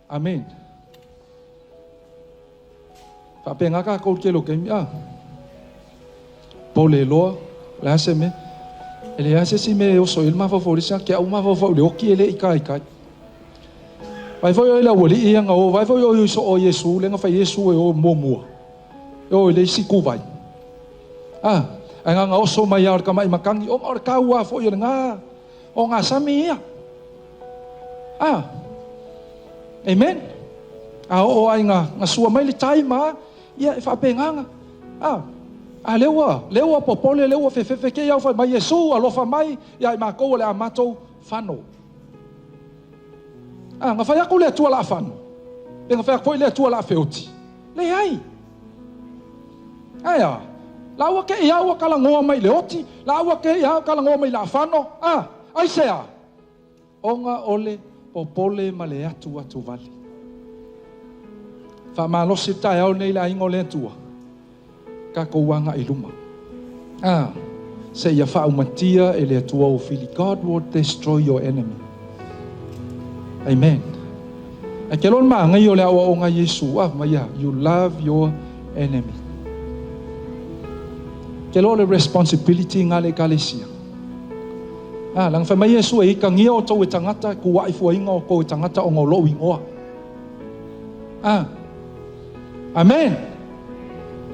Amen. Whape ngā kā kou ke lo keimi a. Pole loa, le ase me. E le ase si me oso il mawhawhau le sia, kia au mawhawhau le oki ele i kai kai. Vai foi oi la wali ia ngā o, vai foi oi so o Yesu, le ngā whai Yesu e o mua mua. E o le isi ku vai. Ah, ai ngā ngā oso mai a o le kamai makangi, o ngā o le kaua foi o le ngā, o ngā sami ia. Ah, amen. A o ai ngā, ngā sua mai le tai ma, ia e whape nganga. Ah, a leua, leua popole, leua fefefe ke iau whai mai Yesu, alofa mai, ia i mākou le a mātou whano. Ah, ngā whai aku le atua la whano. Pe ngā whai aku le atua la wheoti. Le ai. Ai a, la ua ke ia ua kalangoa mai le oti, la ua ke ia kalangoa mai la whano. Ah, ai sea. Onga ole popole ma le atu atu vale. Wha malosi tai au nei la ingo le atua. Ka kouanga i luma. Ah, se ia whaumatia e le atua o fili. God will destroy your enemy. Amen. A ke lon maa ngai o le awa o ngā Yesu. Ah, maia, you love your enemy. Ke lo le responsibility ngā le kalesia. Ah, lang whai mai Yesu e ika ngia o tau e tangata, ku waifua inga o kou e tangata o ngā lou ingoa. Ah, amen.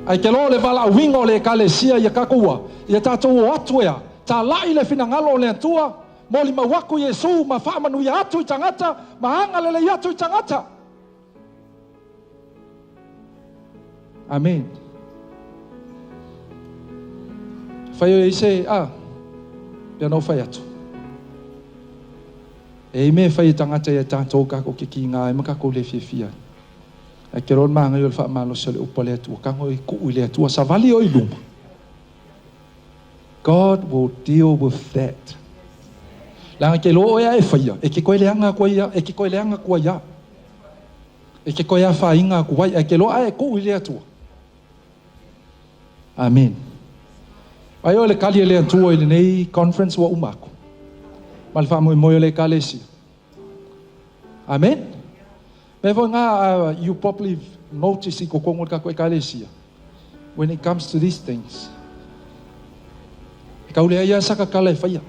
Ai ke lo le vala winga o le ekalesia ia kakua, ia tātou o atu ea, tā lai le finangalo o le atua, moli mauaku Yesu, ma whaamanu ia atu i tangata, ma anga lele i atu i tangata. Amen. Whai o ise, ah, pia no whai atu. E ime whai e tangata ia tātou kako ke ki ngā e makako le fiafia. Ai ke ron maanga i o le whaamalo se le upa le atua, kango i ku i le atua, sa vali o i luma. God will deal with that. Langa ke lo ea e whaia, e ke koe leanga kua ia, e ke koe leanga kua ia. E ke koe a whainga kua ia, e ke lo e ku i le atua. Amen. Ai o le kali e le atua i le nei conference wa umako. Ma le whaamui moe o le kalesia. Amen. Me fo ngā, you probably notice i kokongo le kako e kalesia. When it comes to these things. E kaulea ia saka kala e whaia.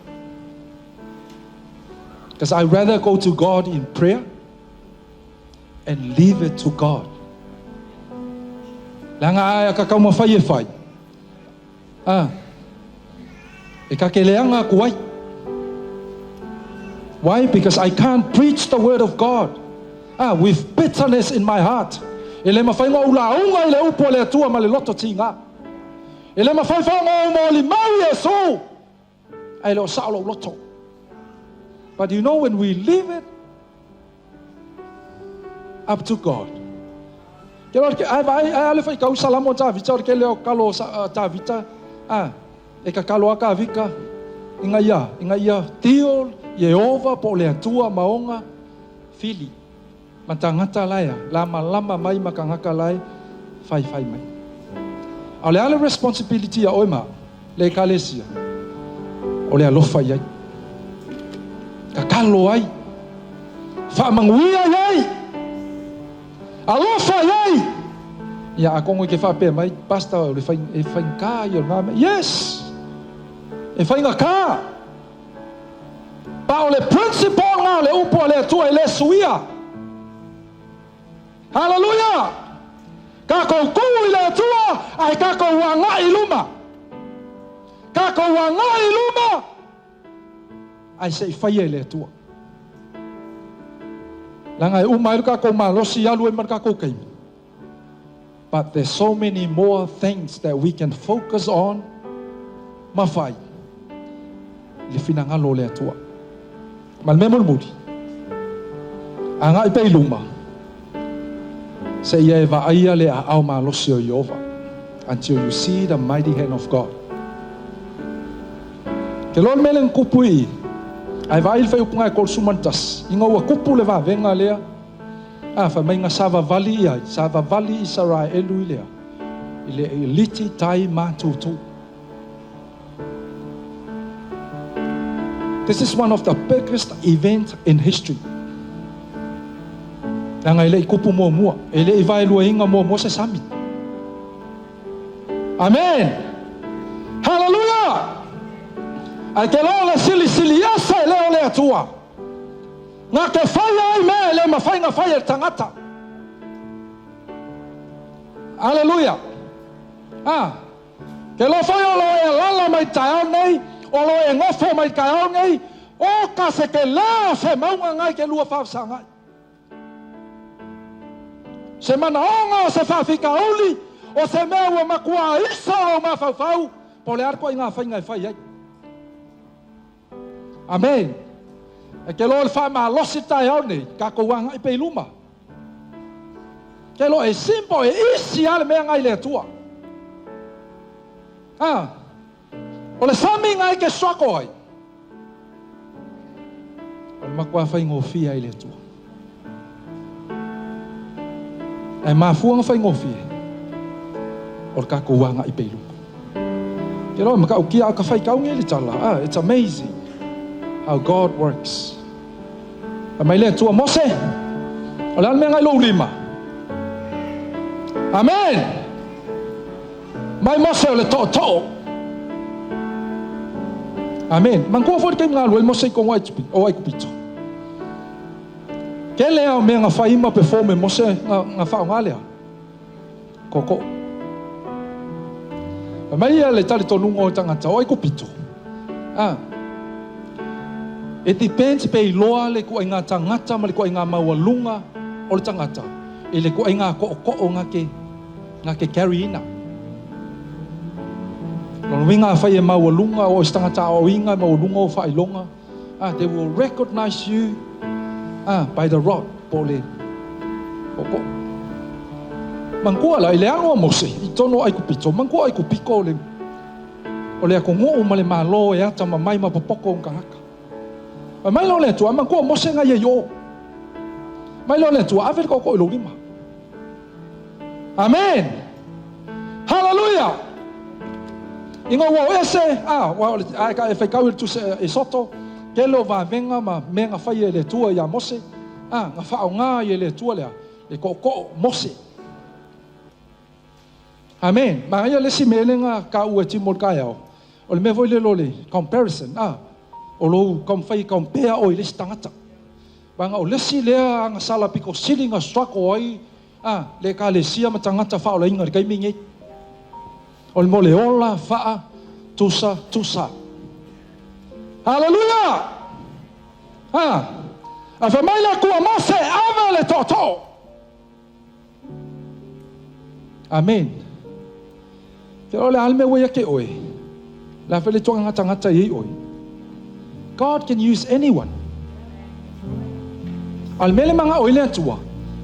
Because I rather go to God in prayer and leave it to God. Langa aia ka kauma whai e whai. Ah. E ka ke leanga kuai. Why? Because I can't preach the word of God. Ah, with bitterness in my heart. E le mawhai ngā ula unga i le upo le atua ma le loto tinga. E le mawhai whai ngā umoli mau Yesu. Ai le o sao lo loto. But you know when we leave it up to God. Ke lor ke ai vai ai ale fai kau salamo Tavita o ke leo kalo Tavita ah e ka kalo aka vika inga ia tio Yehova po le atua maonga fili matangata laia lama lama mai makangaka lai fai fai mai. A le ale responsibility a oima le kalesia. O le alofa i ai. Tatalo ai. Faamanuia i ai. Alofa i ai. Ia atonu e te faapea mai, Pastor, o le fai, e faigata ia o lena mea. Yes! E faigata. Pa o le principle lena o le upu a le Atua e le suia. Haleluia! Tatou tu i le Atua ae tatou agai i luma. Tatou agai i luma ae se i faia e le Atua. Leaga e uma ai lo tatou malosi alu ai ma le tatou taimi. But there's so many more things that we can focus on ma fai i le finagalo o le Atua. Ma le mea mulimuli, agai pea i luma, seia e vaaia le aao malosi o Ieova, until you see the mighty hand of God. Ke loa le mea lea na tupu i i, ae vaai le fuaiupu 31, ina ua tupu le vavega lea, a, fai mai na savavali i ai, savavali Isaraelu i lea, i le liti tai matutu. This is one of the biggest event in history. Leaga e le i kupu muamua, e le i vaeluaina muamua se sami. Amen. Hallelujah. Ae ke loa le silisili ese e leo le Atua. Na te faia ai mea e le mafai na fai e le tagata. Hallelujah. Ah. Ke loa foi o lo e alala mai taeao nei, o lo e nofo mai taeao nei, o ka se ke leo se mauga ngai ke lua faafesagai. Se manaoga o se faafitauli, o se mea ua matua isa o mafaufau, po o le a le ituaiga faiga e fai ai. Amen. E ke loa le faamalosi taeao nei, tatou agai pea i luma. Ke loa e simple, e easy lava le mea ngai le Atua. Ah, o le sami ngai ke struggle ai. O le matua faigofie ai le Atua. E mafua na faigofie, o le tatou agai pea i luma. Ke loa matautia a ka faitau nei le tala. Ah, it's amazing how God works. Fai mai le Atua, Mose, o le a le mea ngai lou lima? Amen. Mai Mose o le tootoo. Amen. Manatua foi le taimi na alu ai Mose i totonu o Aikupito. Tele lava o mea na fai ma perform e Mose na faaaoga lea. Tootoo. Fai mai ia le talitonuga o tagata o Aikupito. Ah. It depends pe iloa le ituaiga tagata ma le ituaiga maualuga o le tagata i le ituaiga tootoo na te na te carry ina. Lona uiga afai e maualuga o oe se tagata aoaoina, e maualuga ou faailoga, ah, they will recognize you ah, by the rod, po o le tootoo. Manatua la, i le alu a Mose i totonu o Aikupito, manatua o Aikupito o le, o le atunuu ma le Malo e atamamai ma popoto ona tagata. Fai mai la o le Atua, manatua o Mose na ia i o. Mai la o le Atua, ave le tootoo i lou lima. Amen. Hallelujah. Ina ua o ese, a, ua o le, a e ka e faitau i le tusi e Soto, tele o vavega ma mea na faia e le Atua iā Mose, a, na faaaoga ai e le Atua lea, le tootoo Mose. Amen. Manaia le isi mea lea na taua e Timo i le taeao, o le mea foi lele o le comparison, a, o lou taumafai e compare oe i le isi tagata. Leaga o le isi lea agasala pito sili na struggle ai a le Ekalesia ma tagata faaolaina i le taimi nei. O le mo le ola faa tusa tusa. Haleluia! A, ae fai mai le Atua, Mose, ave le tootoo. Amen. Te o le a le mea ua ia te oe. Le a foi le ituaiga tagata e i ai oe. God can use anyone. A o le mea lea e manao ai le Atua,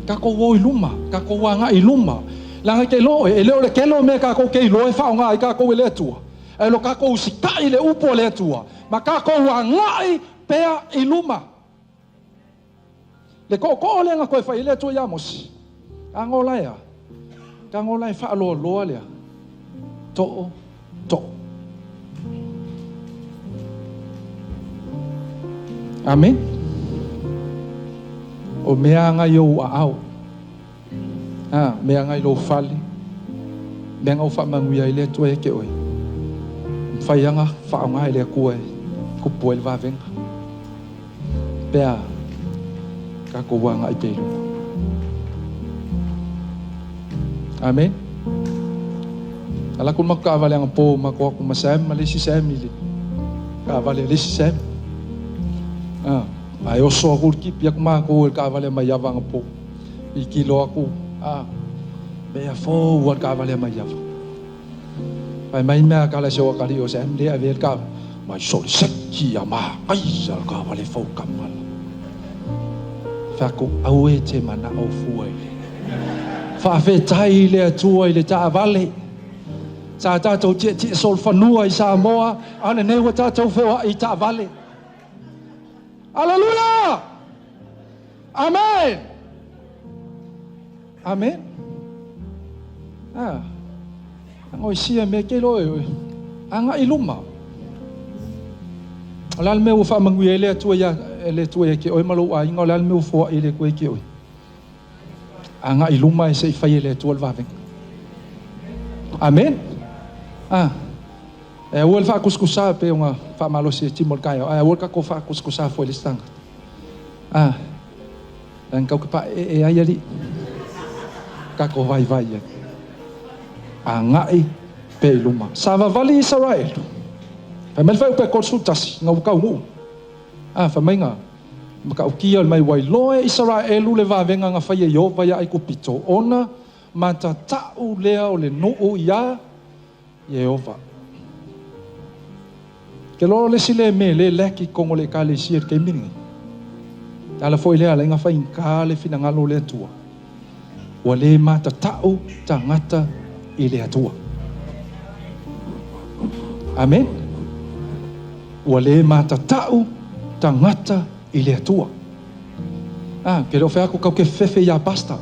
tatou o i luma, tatou agai i luma. Leaga e te iloa oe, e le o le tele o mea tatou te iloa e faaaoga ai tatou e le Atua, ae o lo tatou usitai i le upu a le Atua, ma tatou agai pea i luma. Le tootoo lea na toe fai ai le Atua iā Mose, tago la e a? Tago la e faaloaloa lea, tootoo. Amen. O mea agai ou aao. A, mea agai lou fale. Mea aga ua faamanuia ai le Atua ia te oe. Mafai lava ona faaaoga e le Atua e tupu ai le vavega. Pe a tatou agai pea i luma. Amen. Ala atu le matou taavale anapo matou o atu ma Sam ma le isi Sam i le taavale a le isi Sam. Ah, ae oso atu le tipi atu matou i le taavale a Maiava anapo. Tilotilo atu, ah, mea fou lava le taavale a Maiava. Fai mai mea kala se o atalii o Sam lea e avea le taavale. Mai soli seki a manaia le taavale fou kamala. Fai atu, aua e te manao fua i le. Faafetai i le Atua i le taavale. Sa tatou tietie solofanua i Samoa, a o lenei ua tatou feoai i taavale. Aleluia! Amen! Amen. Ah. Agoisia mea ke loa e oe. Agai i luma. O le a le mea ua faamanuia ai le Atua ia, le Atua ia te oe ma lou aiga, o le a le mea ua foai e le Atua ia te oe. Agai i luma e se i fai e le Atua le vavega. Amen. Ah. E aua le faakusikusa pei ona faamalosi e timo i le taeao, ae aua le tatou faakusikusa fua i le isi tagata. Ah. Leaga tatou te paeee ai alii. Tatou vaivai ai. Agai pea i luma. Savavali Isaraelu. Fai mai le fuaiupu e 31, ina ua taunuu. A, fai mai na matautia mai ua iloa e Isaraelu le vavega na faia e Ieova iā Aikupito, ona matatau lea o le nuu iā Ieova. Ke loa o le isi lea mea lea e lack i totonu o le Ekalesia i le taimi lenei. E ala foi lea ala ai ona faigata le finagalo o le Atua. Ua le matatau tagata i le Atua. Amen. Ua le matatau tagata i le Atua. Ah, ke le o fai atu kau ke fefe iā pastor.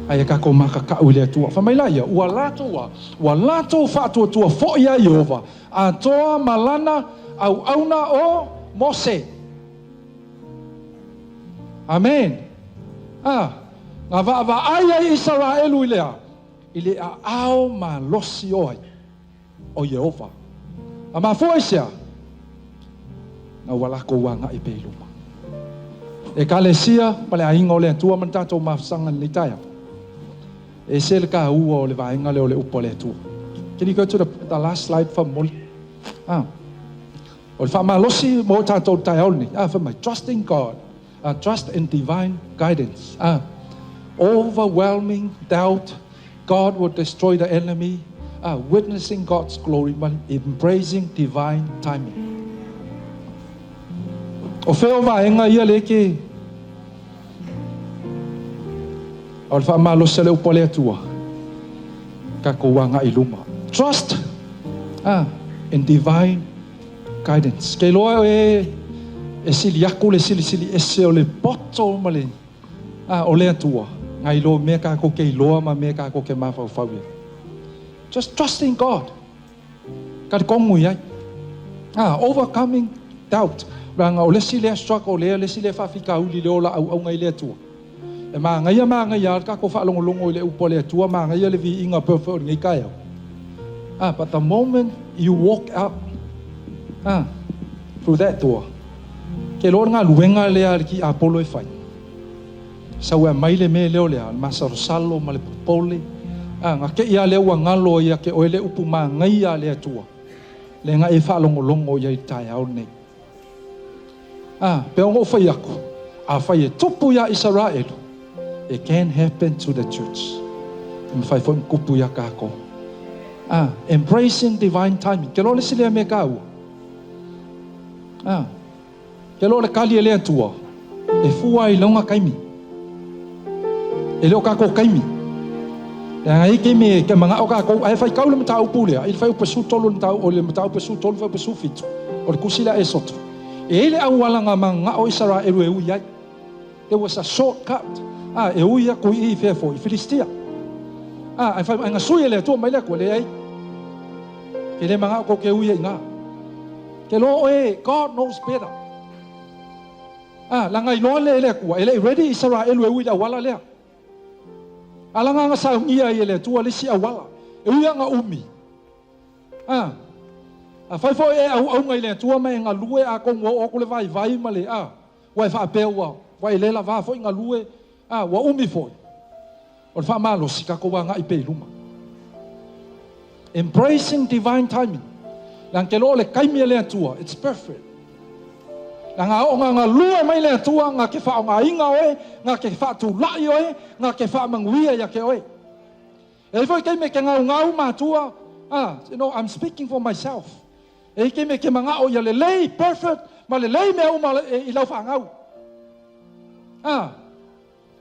Ae tatou matatau i le Atua. Fai mai laia, ua latou a, ua latou faatuatua foi iā Ieova, atoa ma lana auauna o Mose. Amen. Ah, na vaavaai ai Isaraelu i le a? I le aao malosi o ai? O Ieova. A mafua aisea? Na ua lakou agai pea i luma. Ekalesia ma le aiga o le Atua ma le tatou mafusaga i lenei taeao. E ese le taua o le vaega lea o le upu a le Atua. Can you go to the last slide faamolemole? Ah. O le faamalosi mo tatou i le taeao lenei, ah, fai mai, trust in God, trust in divine guidance. Ah, overwhelming doubt, God will destroy the enemy, ah, witnessing God's glory, ma embracing divine timing. O fea o vaega ia lea ke o le faamalosi a le upu a le Atua, tatou agai i luma. Trust ah, in divine guidance. Ke iloa e e sili aku le silisili ese o le poto ma le ah, o le Atua, nai lo mea tatou ke iloa ma mea tatou ke mafaufau i ai. Just trust in God. Talitonu i ai. Ah, overcoming doubt. Leaga o le isi lea struggle lea, le isi lea faafitauli le ola auauna i le Atua. E manaia manaia lava le tatou faalogologo i le upu a le Atua, manaia le viiga pei foi o lenei taeao. Ah, but the moment you walk out ah, through that door, ke iloa le galuega lea a le tiapolo e fai. Sau e aumai le mea lea o le a, le masalosalo ma le popole. Ah, na te i lava lea ua galo ia te oe le upu manaia a le Atua, lea na e faalogologo i ai i le taeao lenei. A, pei ona ou fai atu, afai e tupu iā Isaraelu, it can happen to the church. E mafai foi ona tupu iā tatou. A, embracing divine timing. Ke loa le isi lea mea taua. A, ke loa le kali e le Atua, e fua ai i lona taimi. E le o tatou taimi. Leaga e i ai taimi e ke manao tatou, ae faitau le mataupu lea, i le fuaiupu 13 o le mataupu, o le mataupu 13 fuaiupu 17, o le tusi lea a Esoto. E i ai le auala na manao Isaraelu e ui ai. There was a short cut. A, e ui aku i i fea foi, i Filistia. A, ae fai, ae na sui e le Atua mai le Atua, leai. Ke le manao kou ke ui ai i ina. Ke loa oe, God knows better. A, laga iloa lea e le Atua, e le i ready Isaraelu e ui i le auala lea. A laga na saunia ai e le Atua le isi auala, e ui lava ina umi. A, afai foi e auauna i le Atua ma e galue, atonu ua oo atu le vaivai ma le, a, ua e faapea ua, ua e le lavā foi galue, a, ua umi foi. O le faamalosi, tatou agai pea i luma. Embracing divine timing. Leaga te iloa o le taimi a le Atua, it's perfect. Leaga a oo ina galue mai le Atua, na te faaaogaina oe, na te faatulai oe, na te faamanuia ia te oe. E i ai foi taimi e te gaugau matua, ah, you know, I'm speaking for myself. E i ai taimi e te manao ia lelei, perfect, ma lelei mea uma i lau fanau. Ah,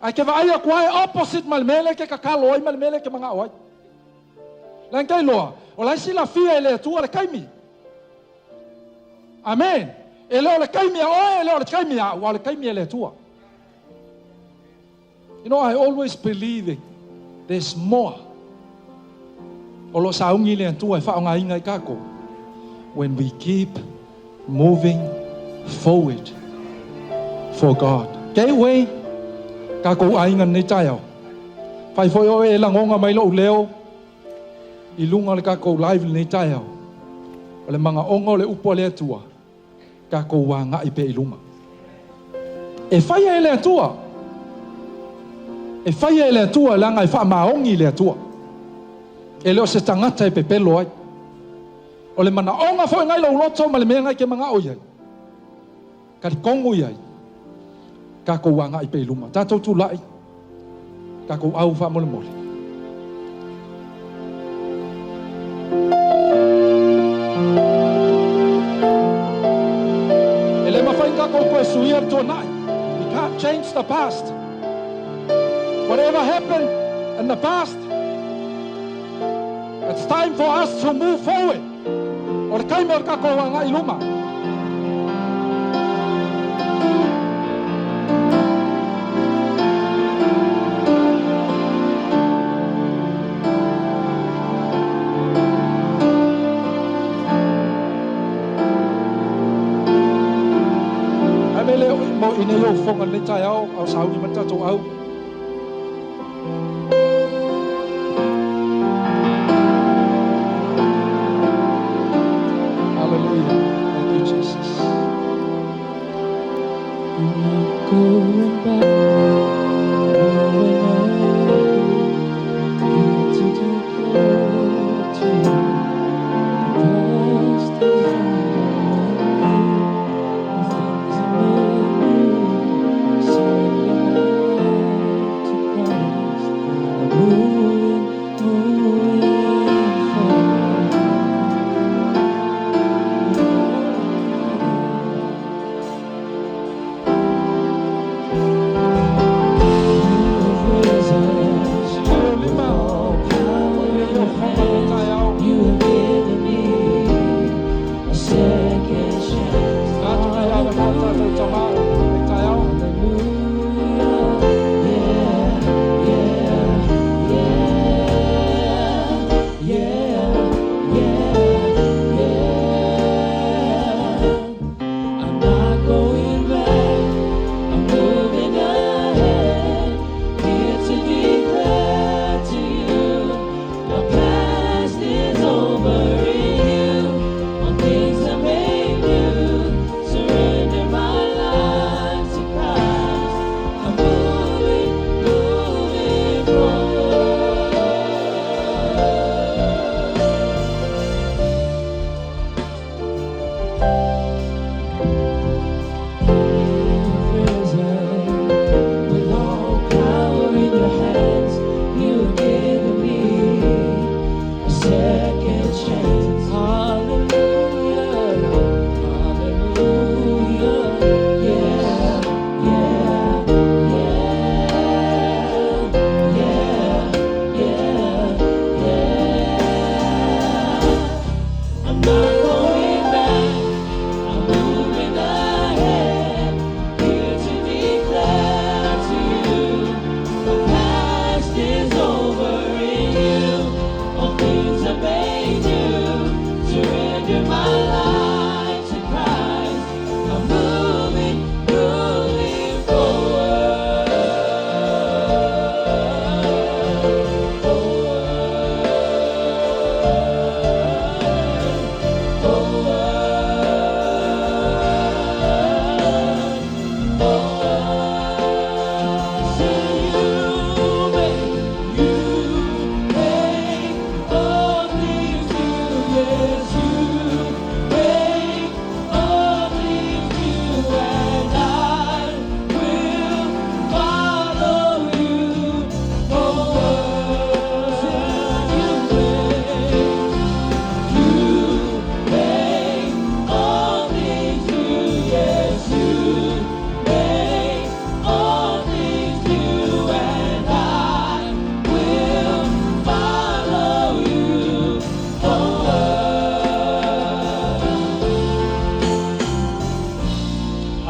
Ae ke vaai aku lava e opposite ma le mea lea e ke tatalo ai ma le mea lea e ke manao ai. Leaga ke iloa, o la e silafia e le Atua le taimi. Amen. E le o le taimi a oe, e le o le taimi a au, a o le taimi a le Atua. You know, I always believe there's more. O lo o sauni le Atua e faaaogaina i tatou when we keep moving forward for God. Gateway, tatou aiga lenei taeao. Fai foi oe e lagona mai lou leo i luga o le tatou live lenei taeao. O le manaoga o le upu a le Atua, tatou agai pea i luma. E faia e le Atua. E faia e le Atua leaga e faamaoni le Atua. E le o se tagata e pepelo ai. O le manaoga foi nai lou loto ma le mea nai ke manao i ai. Talitonu i ai. Tatou agai pea i luma. Tatou tulai. Tatou au faamolemole. E le mafai ona tatou toe suia le tuanai. We can't change the past. Whatever happened in the past, it's time for us to move forward. O le taimi o le tatou agai i luma. Ae mea lea mo i nei ou fofoga i lenei taeao, a o sauni mai le tatou au. Hallelujah. Thank you, Jesus. I'm not going back, moving ahead, here to declare to you the past is over me. All things are made new. Surrender my life to Christ. I'm moving, moving forward. You have risen with all power in your hands. You have given me a second chance. Hallelujah. Yeah. I'm not going back. I'm moving ahead. Here to declare to you, my past is over in you. All things are made new. Surrender my life.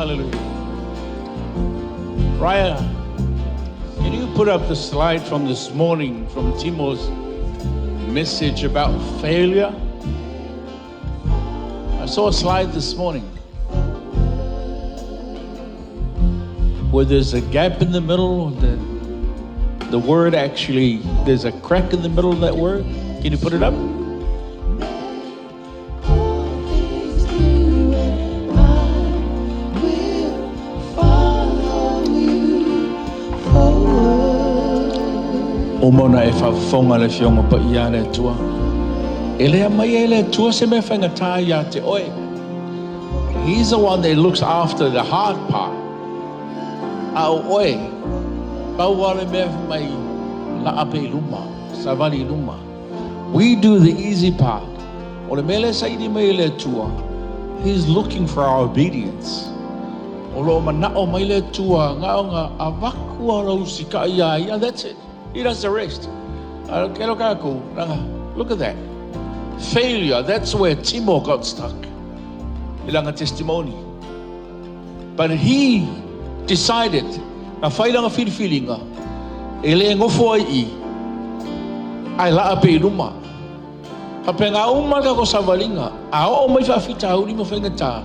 Hallelujah. Raya, can you put up the slide from this morning from Timo's message about failure? I saw a slide this morning where there's a gap in the middle, the word actually, there's a crack in the middle of that word. Can you put it up? O mona e whaafonga le fionga pa ia le atua. E lea mai e le atua se mea whaingatā ia te oe. He's the one that looks after the hard part. A o oe, pau wale mea mai la ape i luma, savali i luma. We do the easy part. O le mele saidi mai le atua, he's looking for our obedience. O lo mana o mai le atua, ngaonga avakua lau sika ia ia, that's it. He does the rest. Look at that. Failure, that's where Timo got stuck. Ilanga testimony. But he decided, na whailanga whiriwhiringa, e le ngofo ai i, ai laa pe i luma. Hape ngā uma ka ko savalinga, a o mai whawhita hauri mo whaingata.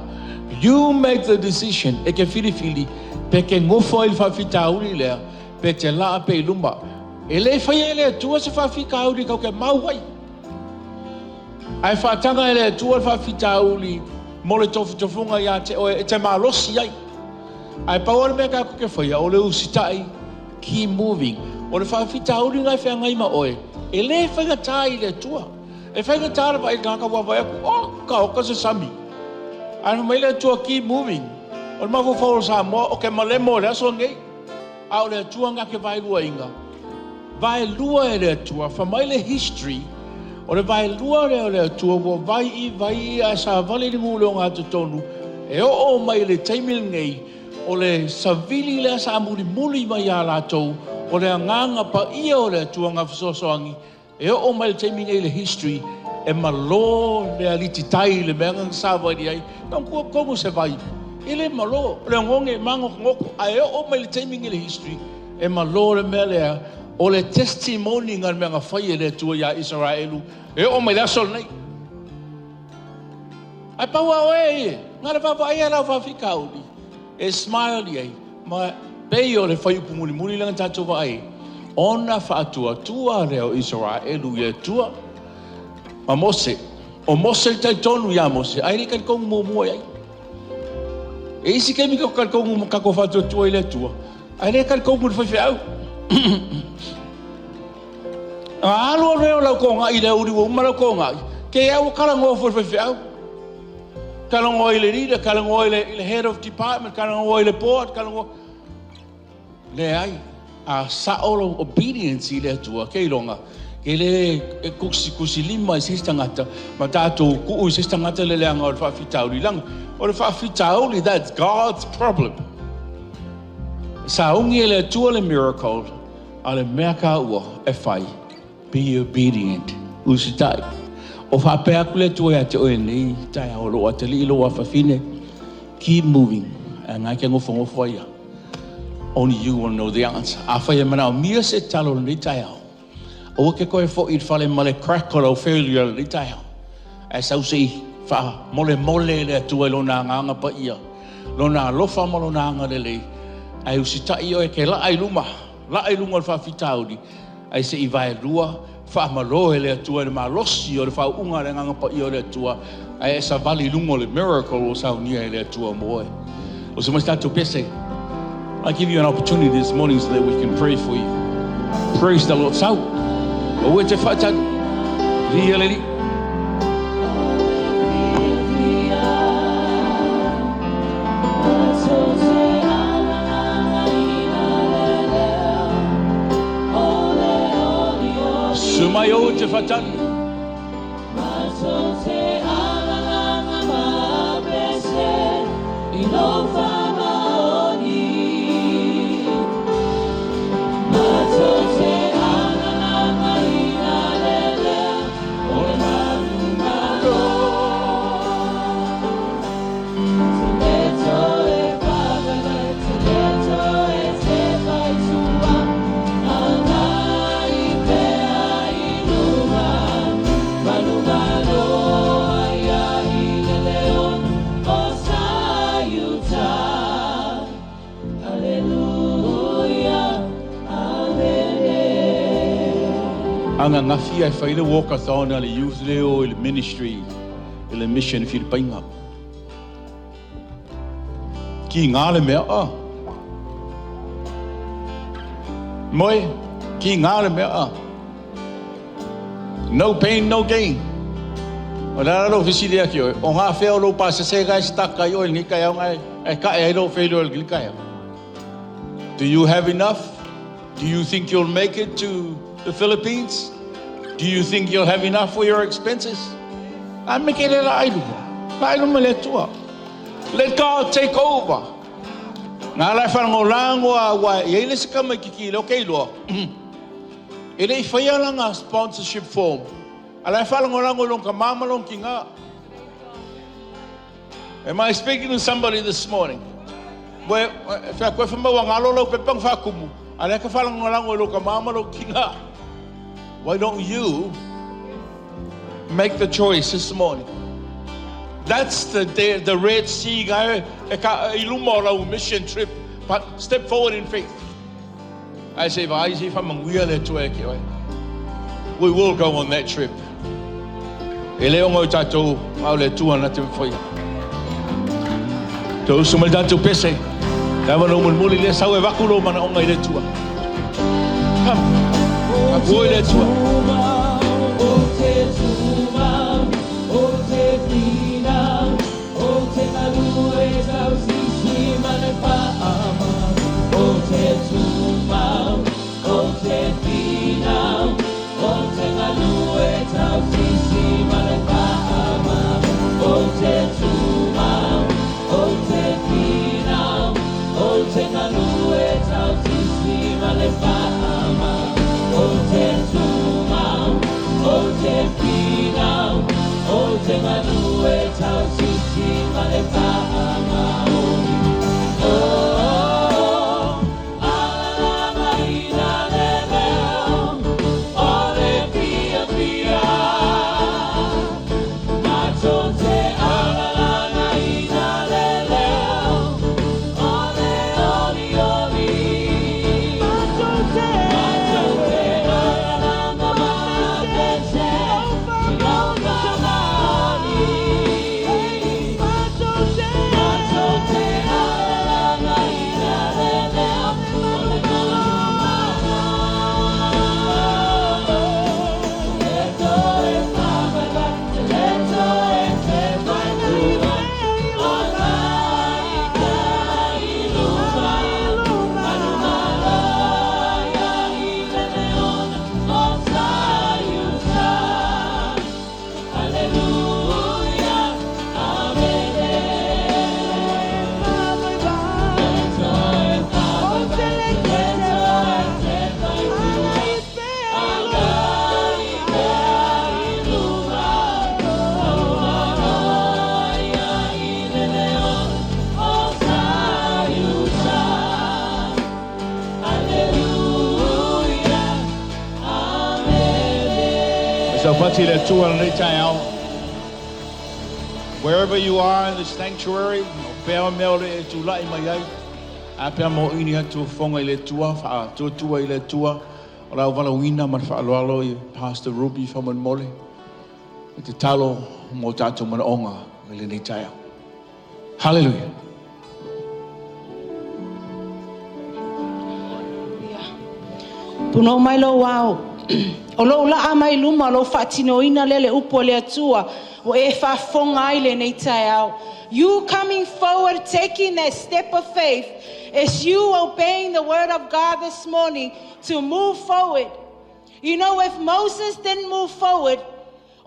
You make the decision, e ke whiriwhiri, pe ke ngofo ai le whawhita hauri lea, pe te laa pe i luma. E le whai e le atua se whawhita hauri kau ke mau ai. Ai whaatanga e le atua le whawhita hauri, mo le tofitofunga ia te oe, e te malosi ai. Ai pau mea ka ke whaia, o le usitai, keep moving. O le whawhita hauri ngai whangai ma oe, e le whaingatā i le atua. E whaingatā le vai ngā ka wawai aku, oh, ka oka se sami. Ai mai le atua, keep moving. O le mafofo sa moa, o ke malemo le aso ngei. A o le atua ngā ke vailua inga. Vailua e le atua, whamai le history, o le vailua le o le atua, ua vai i vai a sa vale ni ngule o ngā totonu, e o o mai le taimil ngei, o le savili le asa amuli muli mai a lātou, o le anganga pa ia o le atua ngā whasoasoangi, e o o mai le taimi ngei le history, e malo le aliti tai le mea ngā sa vai ai, nang kua kongo se vai, e le malo, le ngonge mango ngoko, a e o o mai le taimi ngei le history, e malo le mea lea, o le testimony ngā mea ngā whai e le atua ia Israelu, e o mai le aso nei. Ai paua oe e, ngā le whawa ai lau whawhika uli, e smile ai, ma pei o le whai upu muli muli langa tātou wa ai, ona whaatua tua reo Israelu i atua, ma Mose, o Mose le taitonu ia Mose, ai le kalikongu mua ai. E isi kemi ka kalikongu kako whaatua tua i le atua, ai le kalikongu le whaiwhe au. A alu reo lau ko ngai le uri uma lau ko ngai. Ke au kala ngo fo fo au. Kala ngo i le leader, kala ngo i le head of department, kala ngo i le board, kala ngo le ai a sa olo obedience i le atua ke ilonga. Ke le kusi kusi lima i se tangata, ma tātou ku i se tangata le leanga o le whawhitauri langa. O le whawhitauri, that's God's problem. Sa ungi le atua le miracle, a le mea ka ua e whai. Be obedient. Usitai. O whapea aku le tua ia te oe nei, tai ao loa te li loa whawhine. Keep moving. A ngai kia ngofo ngofo ia. Only you will know the answer. A whai e mana o mia se talo nei tai ao. O ke koe fo i whale male crack o failure nei tai ao. A sau se wha mole mole le atua i lona nganga pa ia. Lona alofa ma lona anga le lei. Ai usitai oe ke la ai luma. La ai lunga o le whawhitauri. Ai se i vai rua, whaamalo e le atua le malosi o le whaunga le nganga pa ia o le atua. Ai e sa vali lunga o le miracle o saunia e le atua moe. O se mai tātou pese, I give you an opportunity this morning so that we can pray for you. Praise the Lord. Sau, o ue te whaatau, ria le li. Sumai o te whatari. Ananafi e fai le walkathon a le youth leo i le ministry i le mission Filipaina. Ki ngā le mea a. Moe, ki ngā le mea a. No pain, no gain. O la lo fisili aki oi. O ngā wheo lo pa se se gai staka i oi ngi kai au ngai. E ka e lo whelo i kai au. Do you have enough? Do you think you'll make it to the Philippines? Do you think you'll have enough for your expenses? A me ke le la ailu. La ailu me le tua. Let God take over. Ngā lai wharango lango a wai. Ia ile se kama i kiki le o keiloa. E le i whaia la ngā sponsorship form. A lai wharango lango long ka mama long ki ngā. Am I speaking to somebody this morning? Wea koe whamau a ngā lolo pepang whakumu. A lai ka wharango lango i lo ka mama long ki ngā. Why don't you make the choice this morning? That's the Red Sea guy i luma o lau mission trip. But step forward in faith. I say, vai si whamanguia le tua e ke oe. We will go on that trip. E leo ngau tātou au le tua na te mwhai. Te usu mai tātou pese. Te awa no mulmuli le sau e vaku lo mana onga i le tua. Come. Aku oi le tua. O te tuma, o te whina, o te ngalue tau sisi mane whaama. O te tuma, o te whina, o te ngalue tau sisi mane whaama. O te tuma, o te whina, o te ngalue tau sisi mane whaama. O te tuma, o te whina, o te ngalue tau sisi mane whaama. Oh, ala ina le leo, o le pia pia. Mato te ala ina le leo, o le oli oli. Mato te ala mana te oli. Mato te ala ina le leo, o le mana. Le toe whamaiwa, te le toe te whaitua, o ngai kai luma, manumalo ia i le leona o Sayusa. Hallelujah, amene. Le toe whamaiwa, te le toe te whaitua, Agai kai luma, manumalo ia i le leona o Sayusa. Hallelujah, amen. So pati le tua le tai. Wherever you are in the sanctuary, o pea mea o le e tūlai mai ai. A pea mo ini atu whonga i le tua, wha tua tua i le tua. O lau wala wina ma whaaloalo i Pastor Ruby whaman mole. E te talo mo tātou mana onga i le nei tai au. Hallelujah. Puno mai lo wao. O lo la a mai luma lo whaatinoina lele upo le atua. O e whaafonga ai le nei tai au. You coming forward, taking that step of faith, is you obeying the word of God this morning to move forward. You know, if Moses didn't move forward,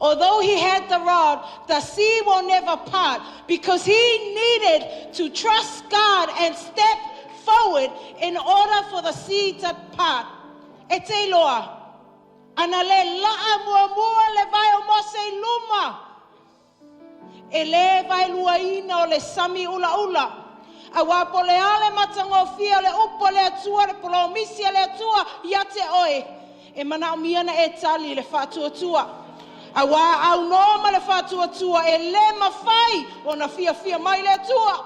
although he had the rod, the sea will never part because he needed to trust God and step forward in order for the sea to part. E te loa, ana le laa mua mua le vai o Mose i luma. E le vai lua ina o le sami ula ula. A wā po le ale matangofia le upo le atua, le polomisi le atua, ia te oe. E mana o miana e tali le whātua. A wā au noma le whātua e le mawhai o na fia fia mai le atua.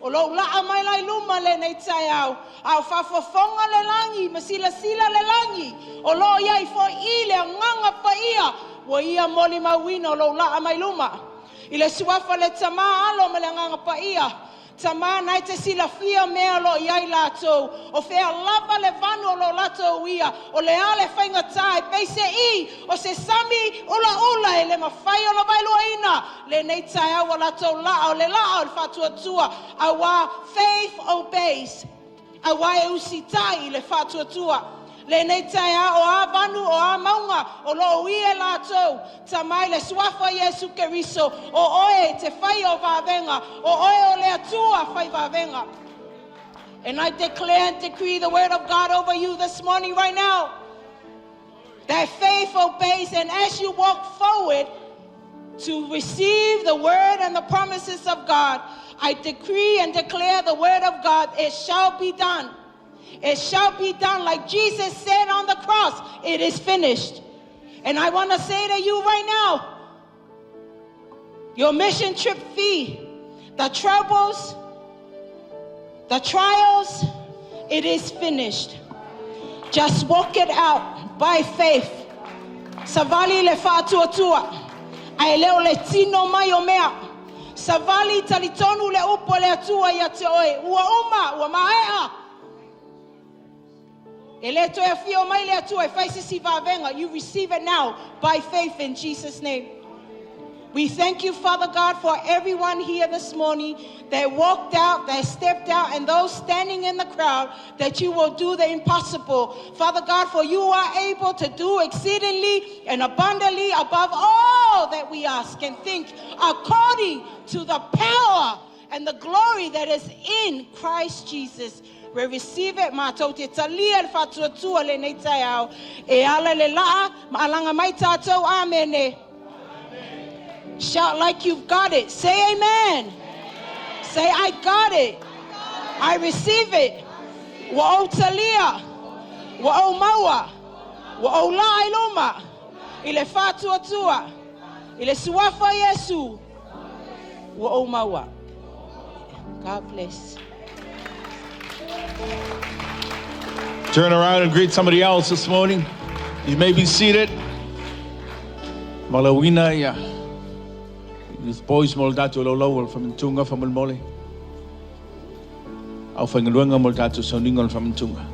O lou laa mai lai luma lenei taeao. A o faafofoga le lagi ma silasila le lagi. O loo i ai foi i le agaga paia. Ua ia molimauina o lou laa mai luma. I le suafa le Tamā Alo ma le Agaga Paia. Tamā na e te silafia mea o loo i ai latou. O fea lava le vanu o loo latou uia. O le a le faigata e peiseai o se sami ulaula e le mafai ona vaeluaina. Lenei taeao ua latou laa o le laa o le faatuatua. Auā faith obeys. Auā e usitai i le faatuatua. Lenei taeao o a vanu o a mauga o loo uia e latou. Tamā i le suafa o Iesu Keriso o oe e te faia o vavega. O oe o le Atua fai vavega. And I declare and decree the word of God over you this morning right now. That faith obeys, and as you walk forward to receive the word and the promises of God, I decree and declare the word of God, it shall be done. It shall be done like Jesus said on the cross, it is finished. And I want to say to you right now, your mission trip fee, the troubles, the trials, it is finished. Just walk it out by faith. Savali le faatuatua. Ae le o le tino mai o mea. Savali talitonu le upu a le Atua ia te oe. Ua uma, ua maea. E le toe afio mai le Atua e fai se isi vavega. You receive it now by faith in Jesus' name. We thank you, Father God, for everyone here this morning that walked out, that stepped out, and those standing in the crowd, that you will do the impossible. Father God, for you are able to do exceedingly and abundantly above all that we ask and think, according to the power and the glory that is in Christ Jesus. We receive it, matou te talia le faatuatua lenei taeao. E ala le laa, ma alaga mai tatou. Amene. Shout like you've got it. Say amen. Say, I got it. I receive it. Ua ou talia. Ua ou maua. Ua ou laa i luma. I le faatuatua. I le suafa o Iesu. Ua ou maua. God bless. Turn around and greet somebody else this morning. You may be seated. Malauina ia Youth Boys mo le tatou laulau o le faamantuga faamolemole. Aufaigaluega mo le tatou sauniga o le faamantuga.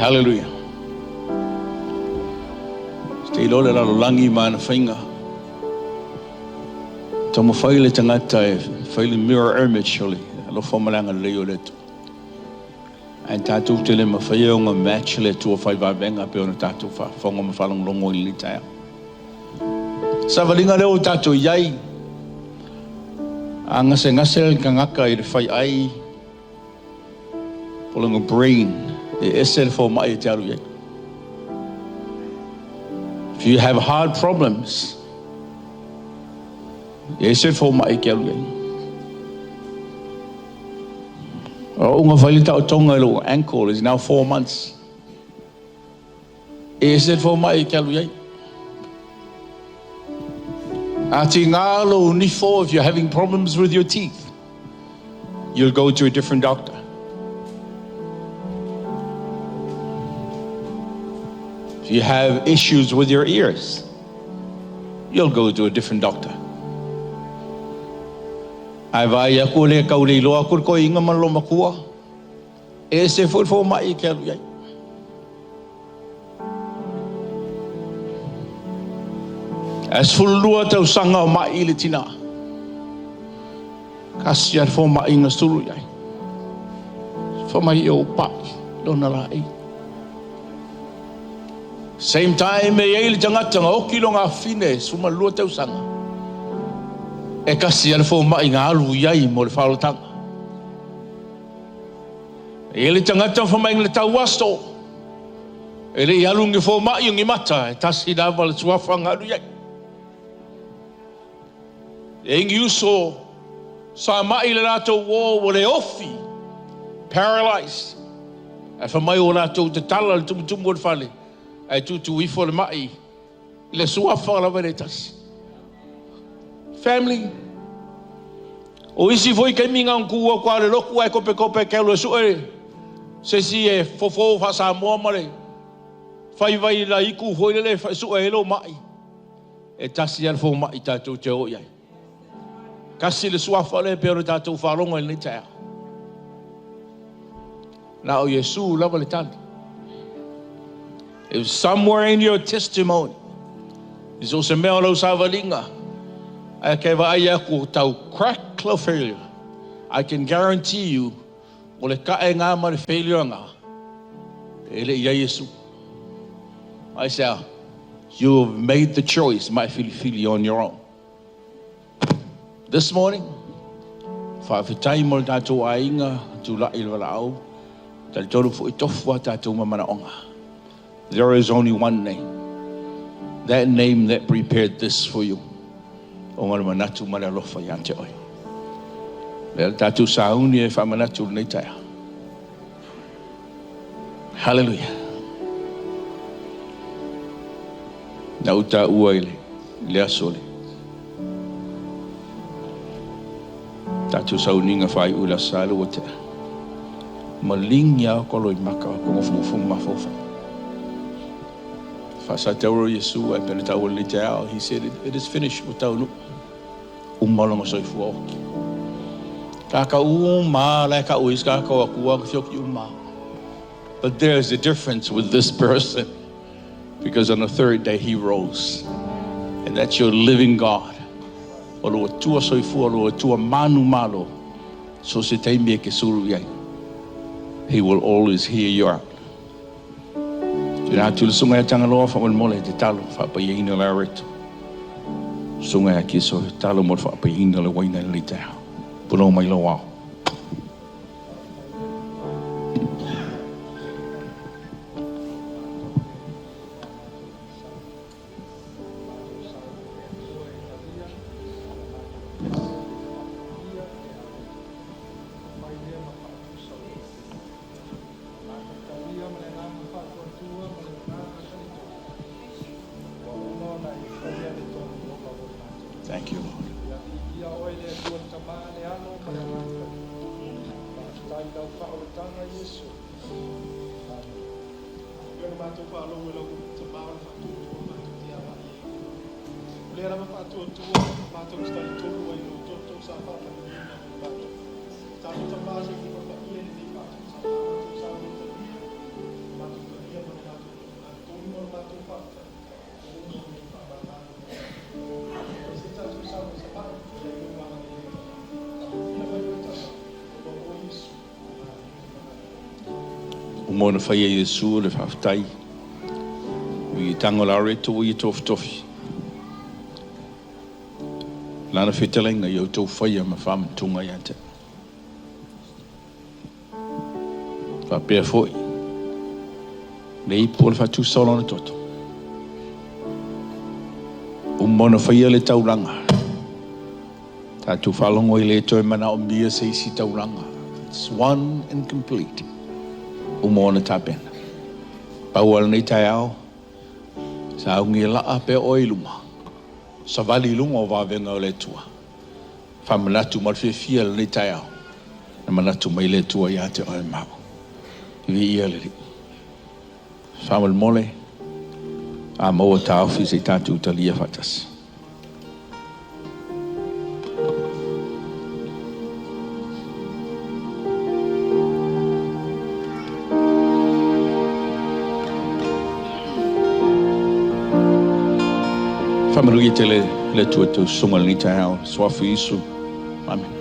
Hallelujah. Te iloa le lalolagi ma ana faiga. Taumafai le tagata e fai le mirror image o le alofa ma le agalelei o le Atua. Ae tatou te le mafaia ona match le Atua fai vavega pei ona tatou faafofoga ma faalogologo i lenei taeao. Savaliga lea ua tatou i ai, a gasegase le tagata i le fai ai, po o lona brain, e ese le fomai e te alu i ai. If you have heart problems, e ese le fomai e te alu i ai. O lou na fai le taotoga i lou ankle is now 4 months. E ese le fomai e te alu i ai. A tiga lou nifo, if you're having problems with your teeth, you'll go to a different doctor. If you have issues with your ears, you'll go to a different doctor. Ae vaai aku e le tau le iloa aku le toeaina ma lona matua, e ese foi le fomai e te alu i ai. Ae 12 tausaga o mai le tina. Kasi a le fomai na sulu i ai. Fai mai e ou pai lona laei. Same time e i ai le tagata na oti lona afine 12 tausaga. E kasi a le fomai na alu i ai mo le faaolataga. E i ai le tagata fai mai le tauaso. E le i alu ni fomai o ni mata, e tasi lava le suafa na alu i ai. E i ni uso sa mai le latou uō ua le ofi, paralyzed. Ae fai mai ua latou tatala le tumutumu o le fale, ae tutu ifo le mai i le suafa lava e le tasi. Family, o isi foi taimi na ona tu atu lava o le lotu ae topetope e te alu e sue se isi e fofo faa-Samoa ma le fai vai laiku foi lele e sue ai lou mai. E tasi lava le fomai tatou te o i ai. Tasi le suafa lea pei o le tatou faalogo i lenei taeao. Na o Iesu lava le tali. If somewhere in your testimony, i so o se mea o lau savaliga, ae ke vaai aku tau crack lau failure, I can guarantee you, o le tae ngā ma le failure ngā, e le i ai Iesu. I say, you have made the choice, my filifili, on your own. This morning, faafetai mo le tatou aiga, tula'i le valaau, talitonu foi tofu a tatou ma manaoga. There is only one name. That name that prepared this for you. O ngā manatu ma le alofa ia te oe. Lea le tatou sauni e faamanatu lenei taeao. Hallelujah. Na uta ua i le aso le. Tatou sauniga faaiu i le aso Sa le ua tea. Ma ligi a ko loi maka o ngofongofonga mafaufau. Faasatauro Iesu ae pele taua le taeao. He said, it is finished. Ua taunuu. Uma lona soifua oki. Kaka uma la ka uis ka ka akua ka fioki uma. But there's a difference with this person, because on the third day he rose. And that's your living God. O lo Atua soifua, o lo Atua manumalo. So se taimi e ke sulu i ai. He will always hear you out. Tuna atu le sunga e tangaloa wha mole te talo whaapaihina le areto. Sunga e kiso talo mo whaapaihina le waina le te ao. Puno mai lo ao. Thank you, Lord. Mona whaia Iesu le whaftai. Ui tango la reto ui tofi tofi. Lana whitalenga i au tau whaia ma whamatunga ia te. Whapea foi. Le ipu o le whatu solona toto. Umona whaia le tauranga. Tātou whalongo i le toi mana o mia se isi tauranga. It's one and complete. Umona tapena. Pau nei tai ao. Sa ungi laa pe o i luma. Sa vali lunga o wawenga o le tua. Whamanatu ma le whiawhia le nei tai ao. Na manatu mai le tua ia te oe mau. I ia le ri. Whamal mole. A maua taofi se i tatou talia faatasi. Faamanuia tele le Atua i tou susuga i lenei taeao. Suafa o Iesu. Amene.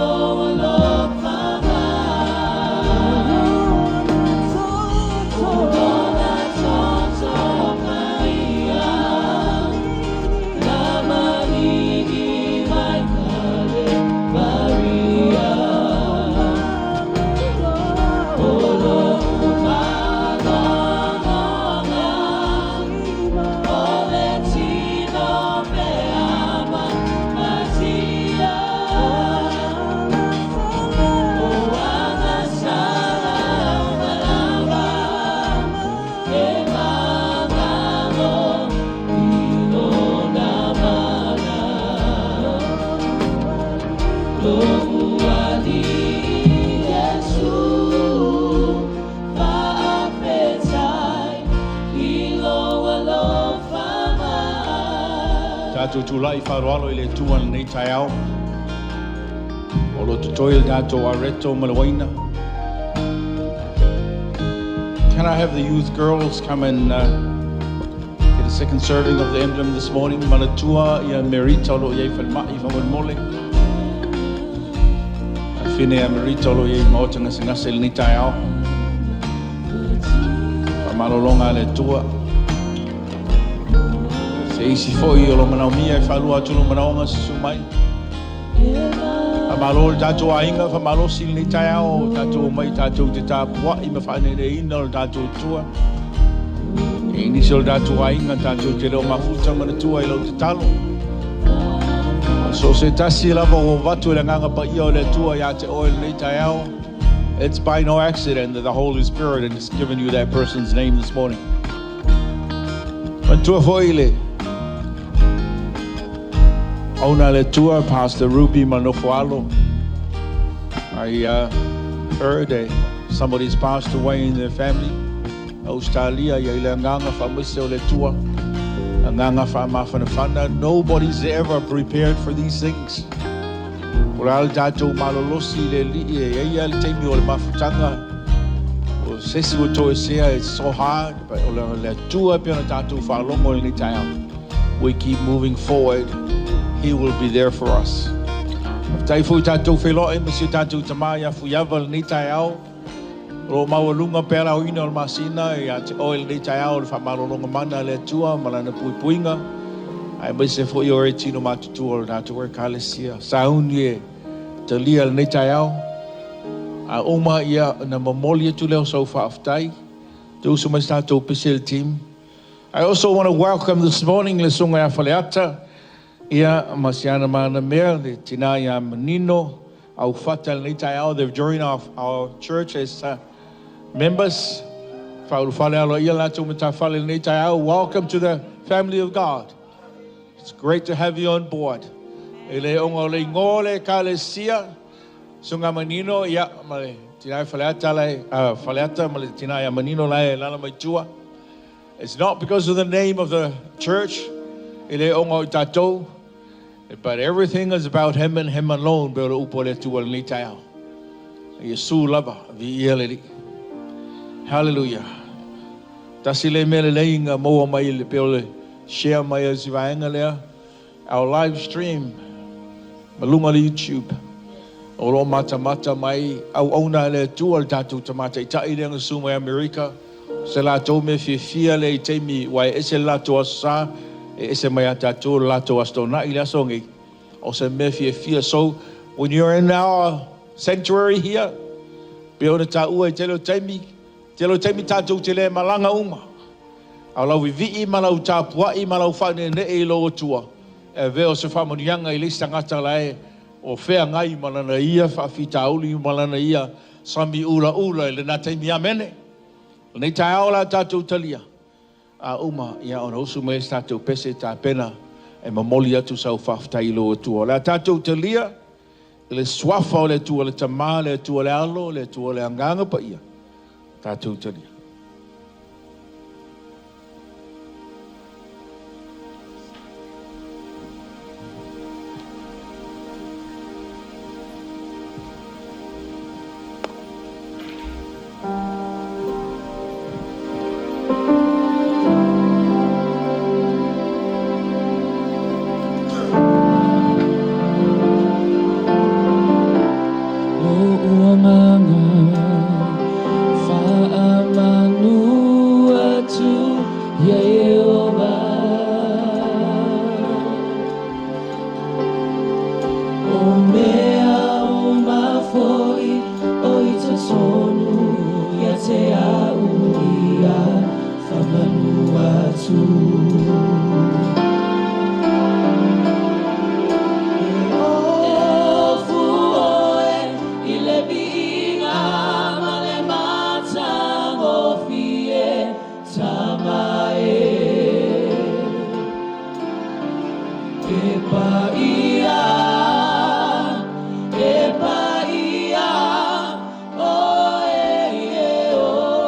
Lord. Tatou tulai faaaloalo i le Atua i lenei taeao. O lo o totoe le tatou areto ma le uaina. Can I have the youth girls come and get a second serving of the emblem this morning? Manatua ia Merita o lo o i ai falemai faamolemole. Afine ia Merita o lo o i ai maota gasegase i lenei taeao. Faamalologa a le Atua. Se isi foi o lo manaomia e faalua atu lou manaoga susu mai. Faamalo le tatou aiga faamalosi i lenei taeao, tatou omai tatou te tapuai ma faaneeneeina o le tatou Atua. E nisi o le tatou aiga tatou te le o mafuta manatua i lau tatalo. So se tasi lava ua avatu i le agaga paia o le Atua ia te oe i lenei taeao. It's by no accident that the Holy Spirit has given you that person's name this morning. Manatua foi le auauna a le Atua, Pastor Ruby Manofoalo. I heard that somebody's passed away in their family. Australia, ia i le agaga faamaise o le Atua. Agaga faamafanafana. Nobody's ever prepared for these things. O le a le tatou malolosi i le Alii e i ai lava le taimi o le mafutaga o se isi ua toesea. It's so hard, but o le Atua e pei ona tatou faalogo i lenei taeao. We keep moving forward. He will be there for us. Faafetai foi tatou feiloai ma si o tatou tama ia Fuiava i lenei taeao. O lo o maualuga pea le aoina o le masina ia te oe i lenei taeao o le faamalologa mana a le Atua ma Lana puipuiga, aemaise foi o e tino matutua o le tatou Ekalesia. Sauni e talia i lenei taeao. A uma ia ona momoli atu lea o sau faafetai. Te usu mai se tatou pese i le team. I also want to welcome this morning le susuga ia Faleata ia ma si ana mana mea le tina ia Manino Aufata i lenei taeao. They've joined our church as members. Faaulufale aloaia latou matafale i lenei taeao. Welcome to the family of God. It's great to have you on board. E le ona o le igoa o le Ekalesia, Susuga Manino ia ma le tina ia Faleata la Faleata ma le tina ia Manino la e alaala mai tua. It's not because of the name of the church, e le ona o i tatou, but everything is about him and him alone, pei o le upu a le Atua i lenei taeao. Iesu lava, viia le Alii. Hallelujah. Tasi le mea lelei na maua mai le pei o le share mai o si vaega lea, our live stream ma luga o le YouTube. O lo o matamata mai auauna a le Atua le tatou Tama Taitai lea na susu mai Amerika. O se latou mea fiafia lea i taimi ua e ese le latou Aso Sa, e ese mai a tatou le latou Aso Toonai i le aso nei. O se mea fiafia. So, when you're in our sanctuary here, pei ona taua i tele o taimi, tele o taimi tatou te le malaga uma. A o lau vivii ma lau tapuai ma lau faaneenee i lou Atua, e avea o se faamanuiaga i le isi tagata la e o feagai ma lana ia faafitauli ma lana ia sami ulaula i lena taimi. Amene. Lenei taeao o le a tatou talia a uma ia ona usu mai se tatou pese tapena e momoli atu sau faafetai i lou Atua. O le a tatou talia i le suafa o le Atua le Tama, le Atua le Alo, le Atua le Agaga Paia. Tatou talia. Lou agaga faamanu atu ia Ieova. O mea uma foi o i totonu ia te au ia faamanu atu. E ofu oe i le viiga ma le matagofie tama e. E paia, e paia, oe Ieova.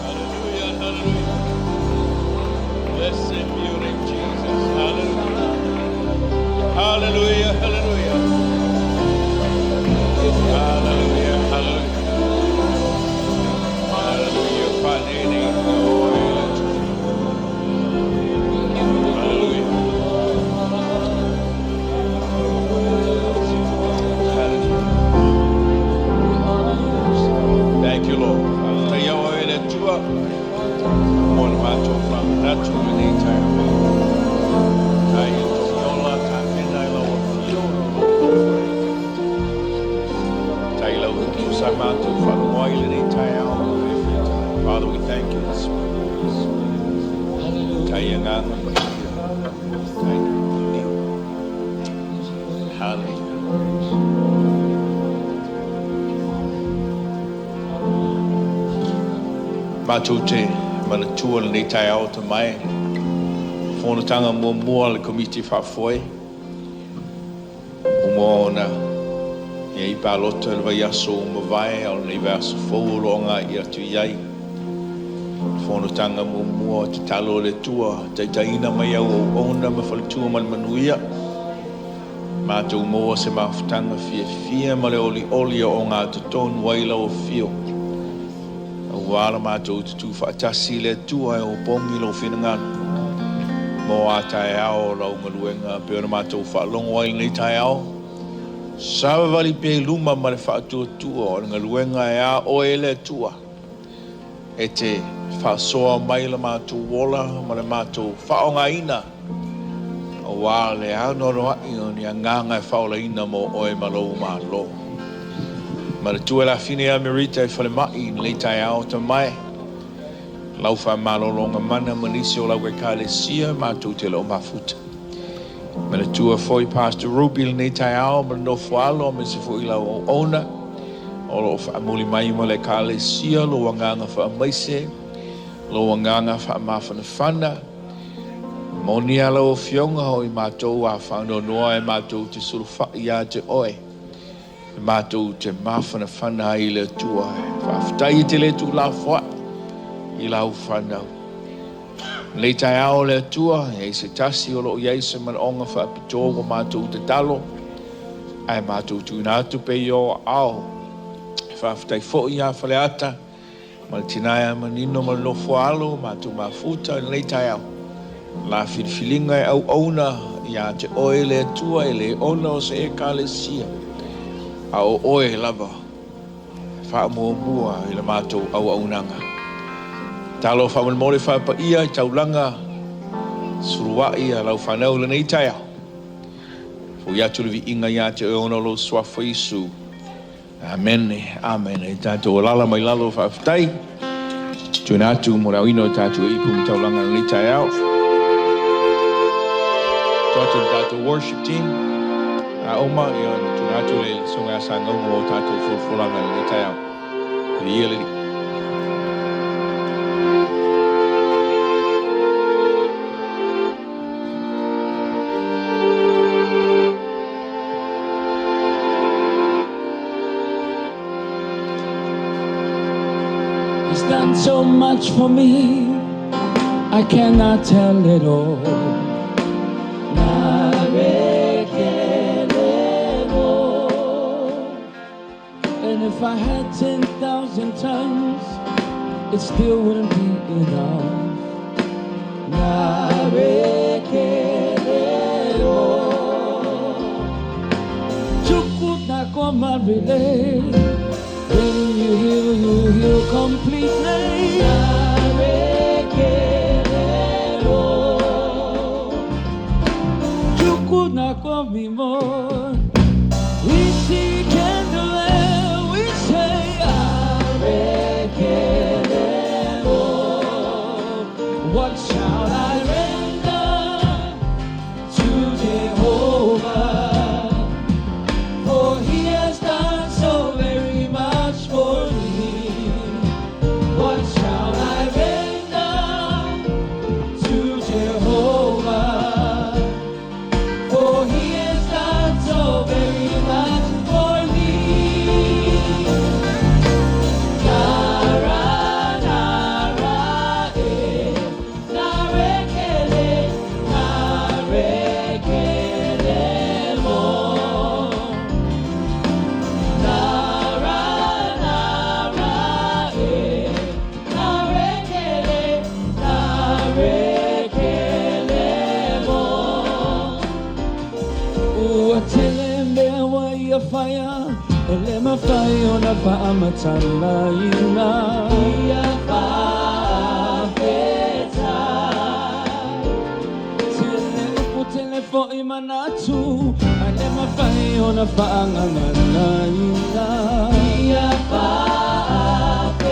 Hallelujah, hallelujah. Blessed be your name, Jesus. Hallelujah. Hallelujah, hallelujah. Hallelujah, hallelujah. Hallelujah. Hallelujah. Hallelujah. Thank you, Lord. Faafetaia oe le Atua mo le matou faamanatu i lenei taeao. Tai e togiola tapena i lau afio o lou nofo. Tai lau utu sa matou faalogo ai lenei taeao. Father, we thank you this morning. Tai agaga paia. Tai Hallelujah. Matou te manatua lenei taeao ta mai. Fonotaga muamua le komiti faafoe. Uma ona i ai palota le vaiaso ua mavae a o lenei vaiaso fou o lo o agai atu i ai. Fonotaga muamua tatalo le Atua taitaiina mai au auauna ma faletua ma le manuia. Matou maua se mafutaga fiafia ma le olioli o ogatotonu ai lau afio. Auā la matou tutū faatasi le Atua e opogi lou finagalo. Mo a taeao o lau galuega pei ona matou faalogo ai lenei taeao. Savavali pea i luma ma le faatuatua o le galuega e a oe le Atua. E te faasoa mai le matou ola ma le matou faaaogaina. Auā le anoanoai o ni agaga e faaolaina mo oe ma lou Malo. Manatua le afine ia Merita i falemai i lenei taeao ta mae. Lau faamalologa mana ma nisi o lau ekalesia matou te le o mafuta. Manatua foi Pastor Ruby lenei taeao ma le nofo alo aemaise foi lau auauna o loo faamuli mai ma le ekalesia lou agaga faamaise, lou agaga faamafanafana. Moni a lau Afioga o i matou a faanoanoa e matou te sulufai ia te oe. E matou te mafanafana ai i le Atua. Faafetai e te le tuulafoai i lau fanau. Lenei taeao le Atua, e i ai se tasi o loo i ai se manaoga faapitoa ua matou tatalo, ae matou tuuina atu pea i ou aao. Faafetai foi ia Faleata ma le tina ia Manino ma le nofo alo, matou mafuta i lenei taeao. La filifiliga e auauna iā te oe le Atua e lē ona o se ekalesia, a o oe lava faamuamua i le matou auaunaga. Talo faamolemole faapaia i taulaga sulua'i a lau fanau lenei taeao. Fo'i atu le viiga iā te oe ona o lou suafa Iesu. Amene, amene. Tatou alala mai lalo faafetai. Tuina atu mo le aoina o tatou ipu ma taulaga lenei taeao. Tu atu le tatou worship team. A oma ia na tuina atu le songa a sangauga o tatou folafolaga lenei taeao. Viia le Alii. He's done so much for me, I cannot tell it all. And if I had 10,000 tongues, it still wouldn't be enough. Cukup nak relay. When you heal completely. Cukup nak more. Isi kendele, we say, What shall I render to Jehovah? For he has done so very much for me. What shall I render to Jehovah? For he has done so very much for me. Nara, nara, eh, narekele, narekele mo. Nara, nara, eh, narekele, narekele mo. Ua tele mea wa ia whaia, e le mawhai o na whaamatala ina. Ia whaafetai. Tele upu tele fo'i manatu, a le mawhai o na whaangangana ina. Ia whaafetai.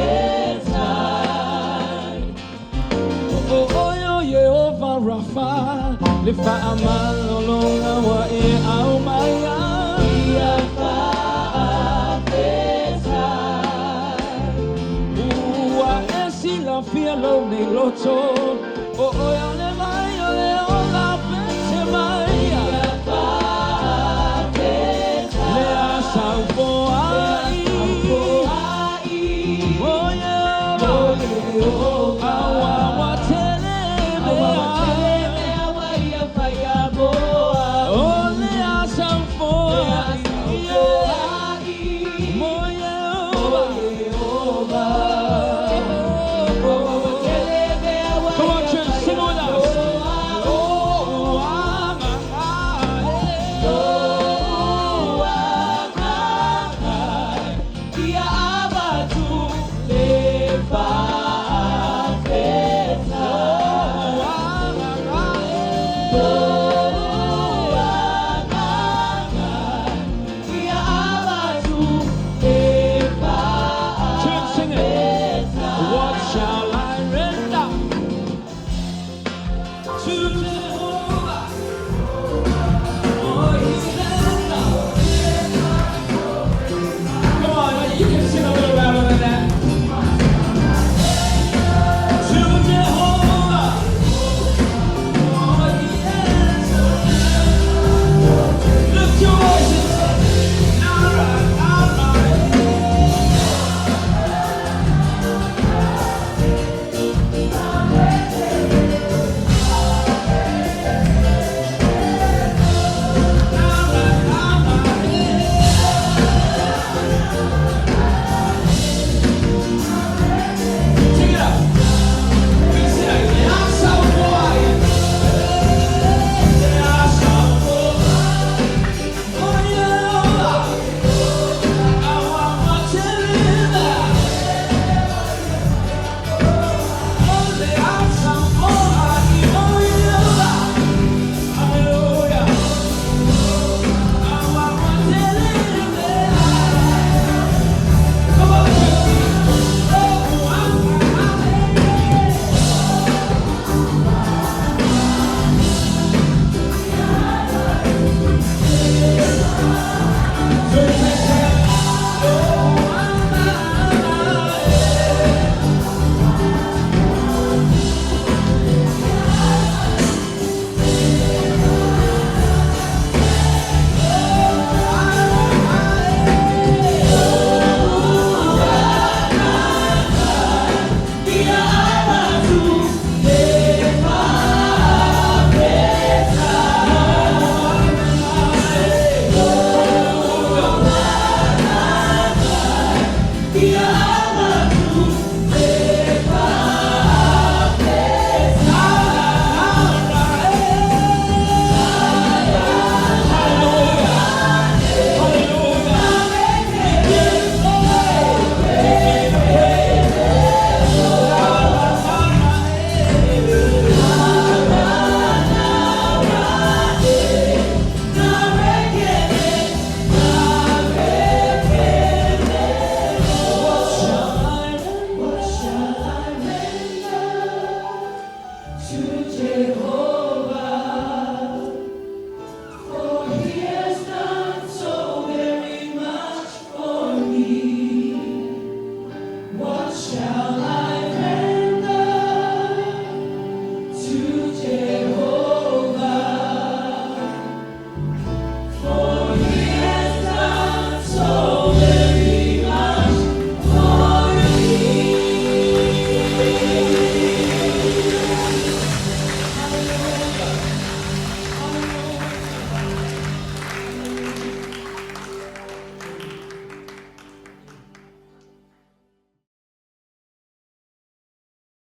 O oe o Yehova Rafa, le whaamalolonga wa e au mai ai. Ia whaafetai. Ua e silafia lou nei loto, o oe o le vai o le ola pete mai. Ia whaafetai. Le asau poai. O Yehova. Awa wa tele mea. O le asau poai. Mo Yehova. Come on, church, sing with us. What shall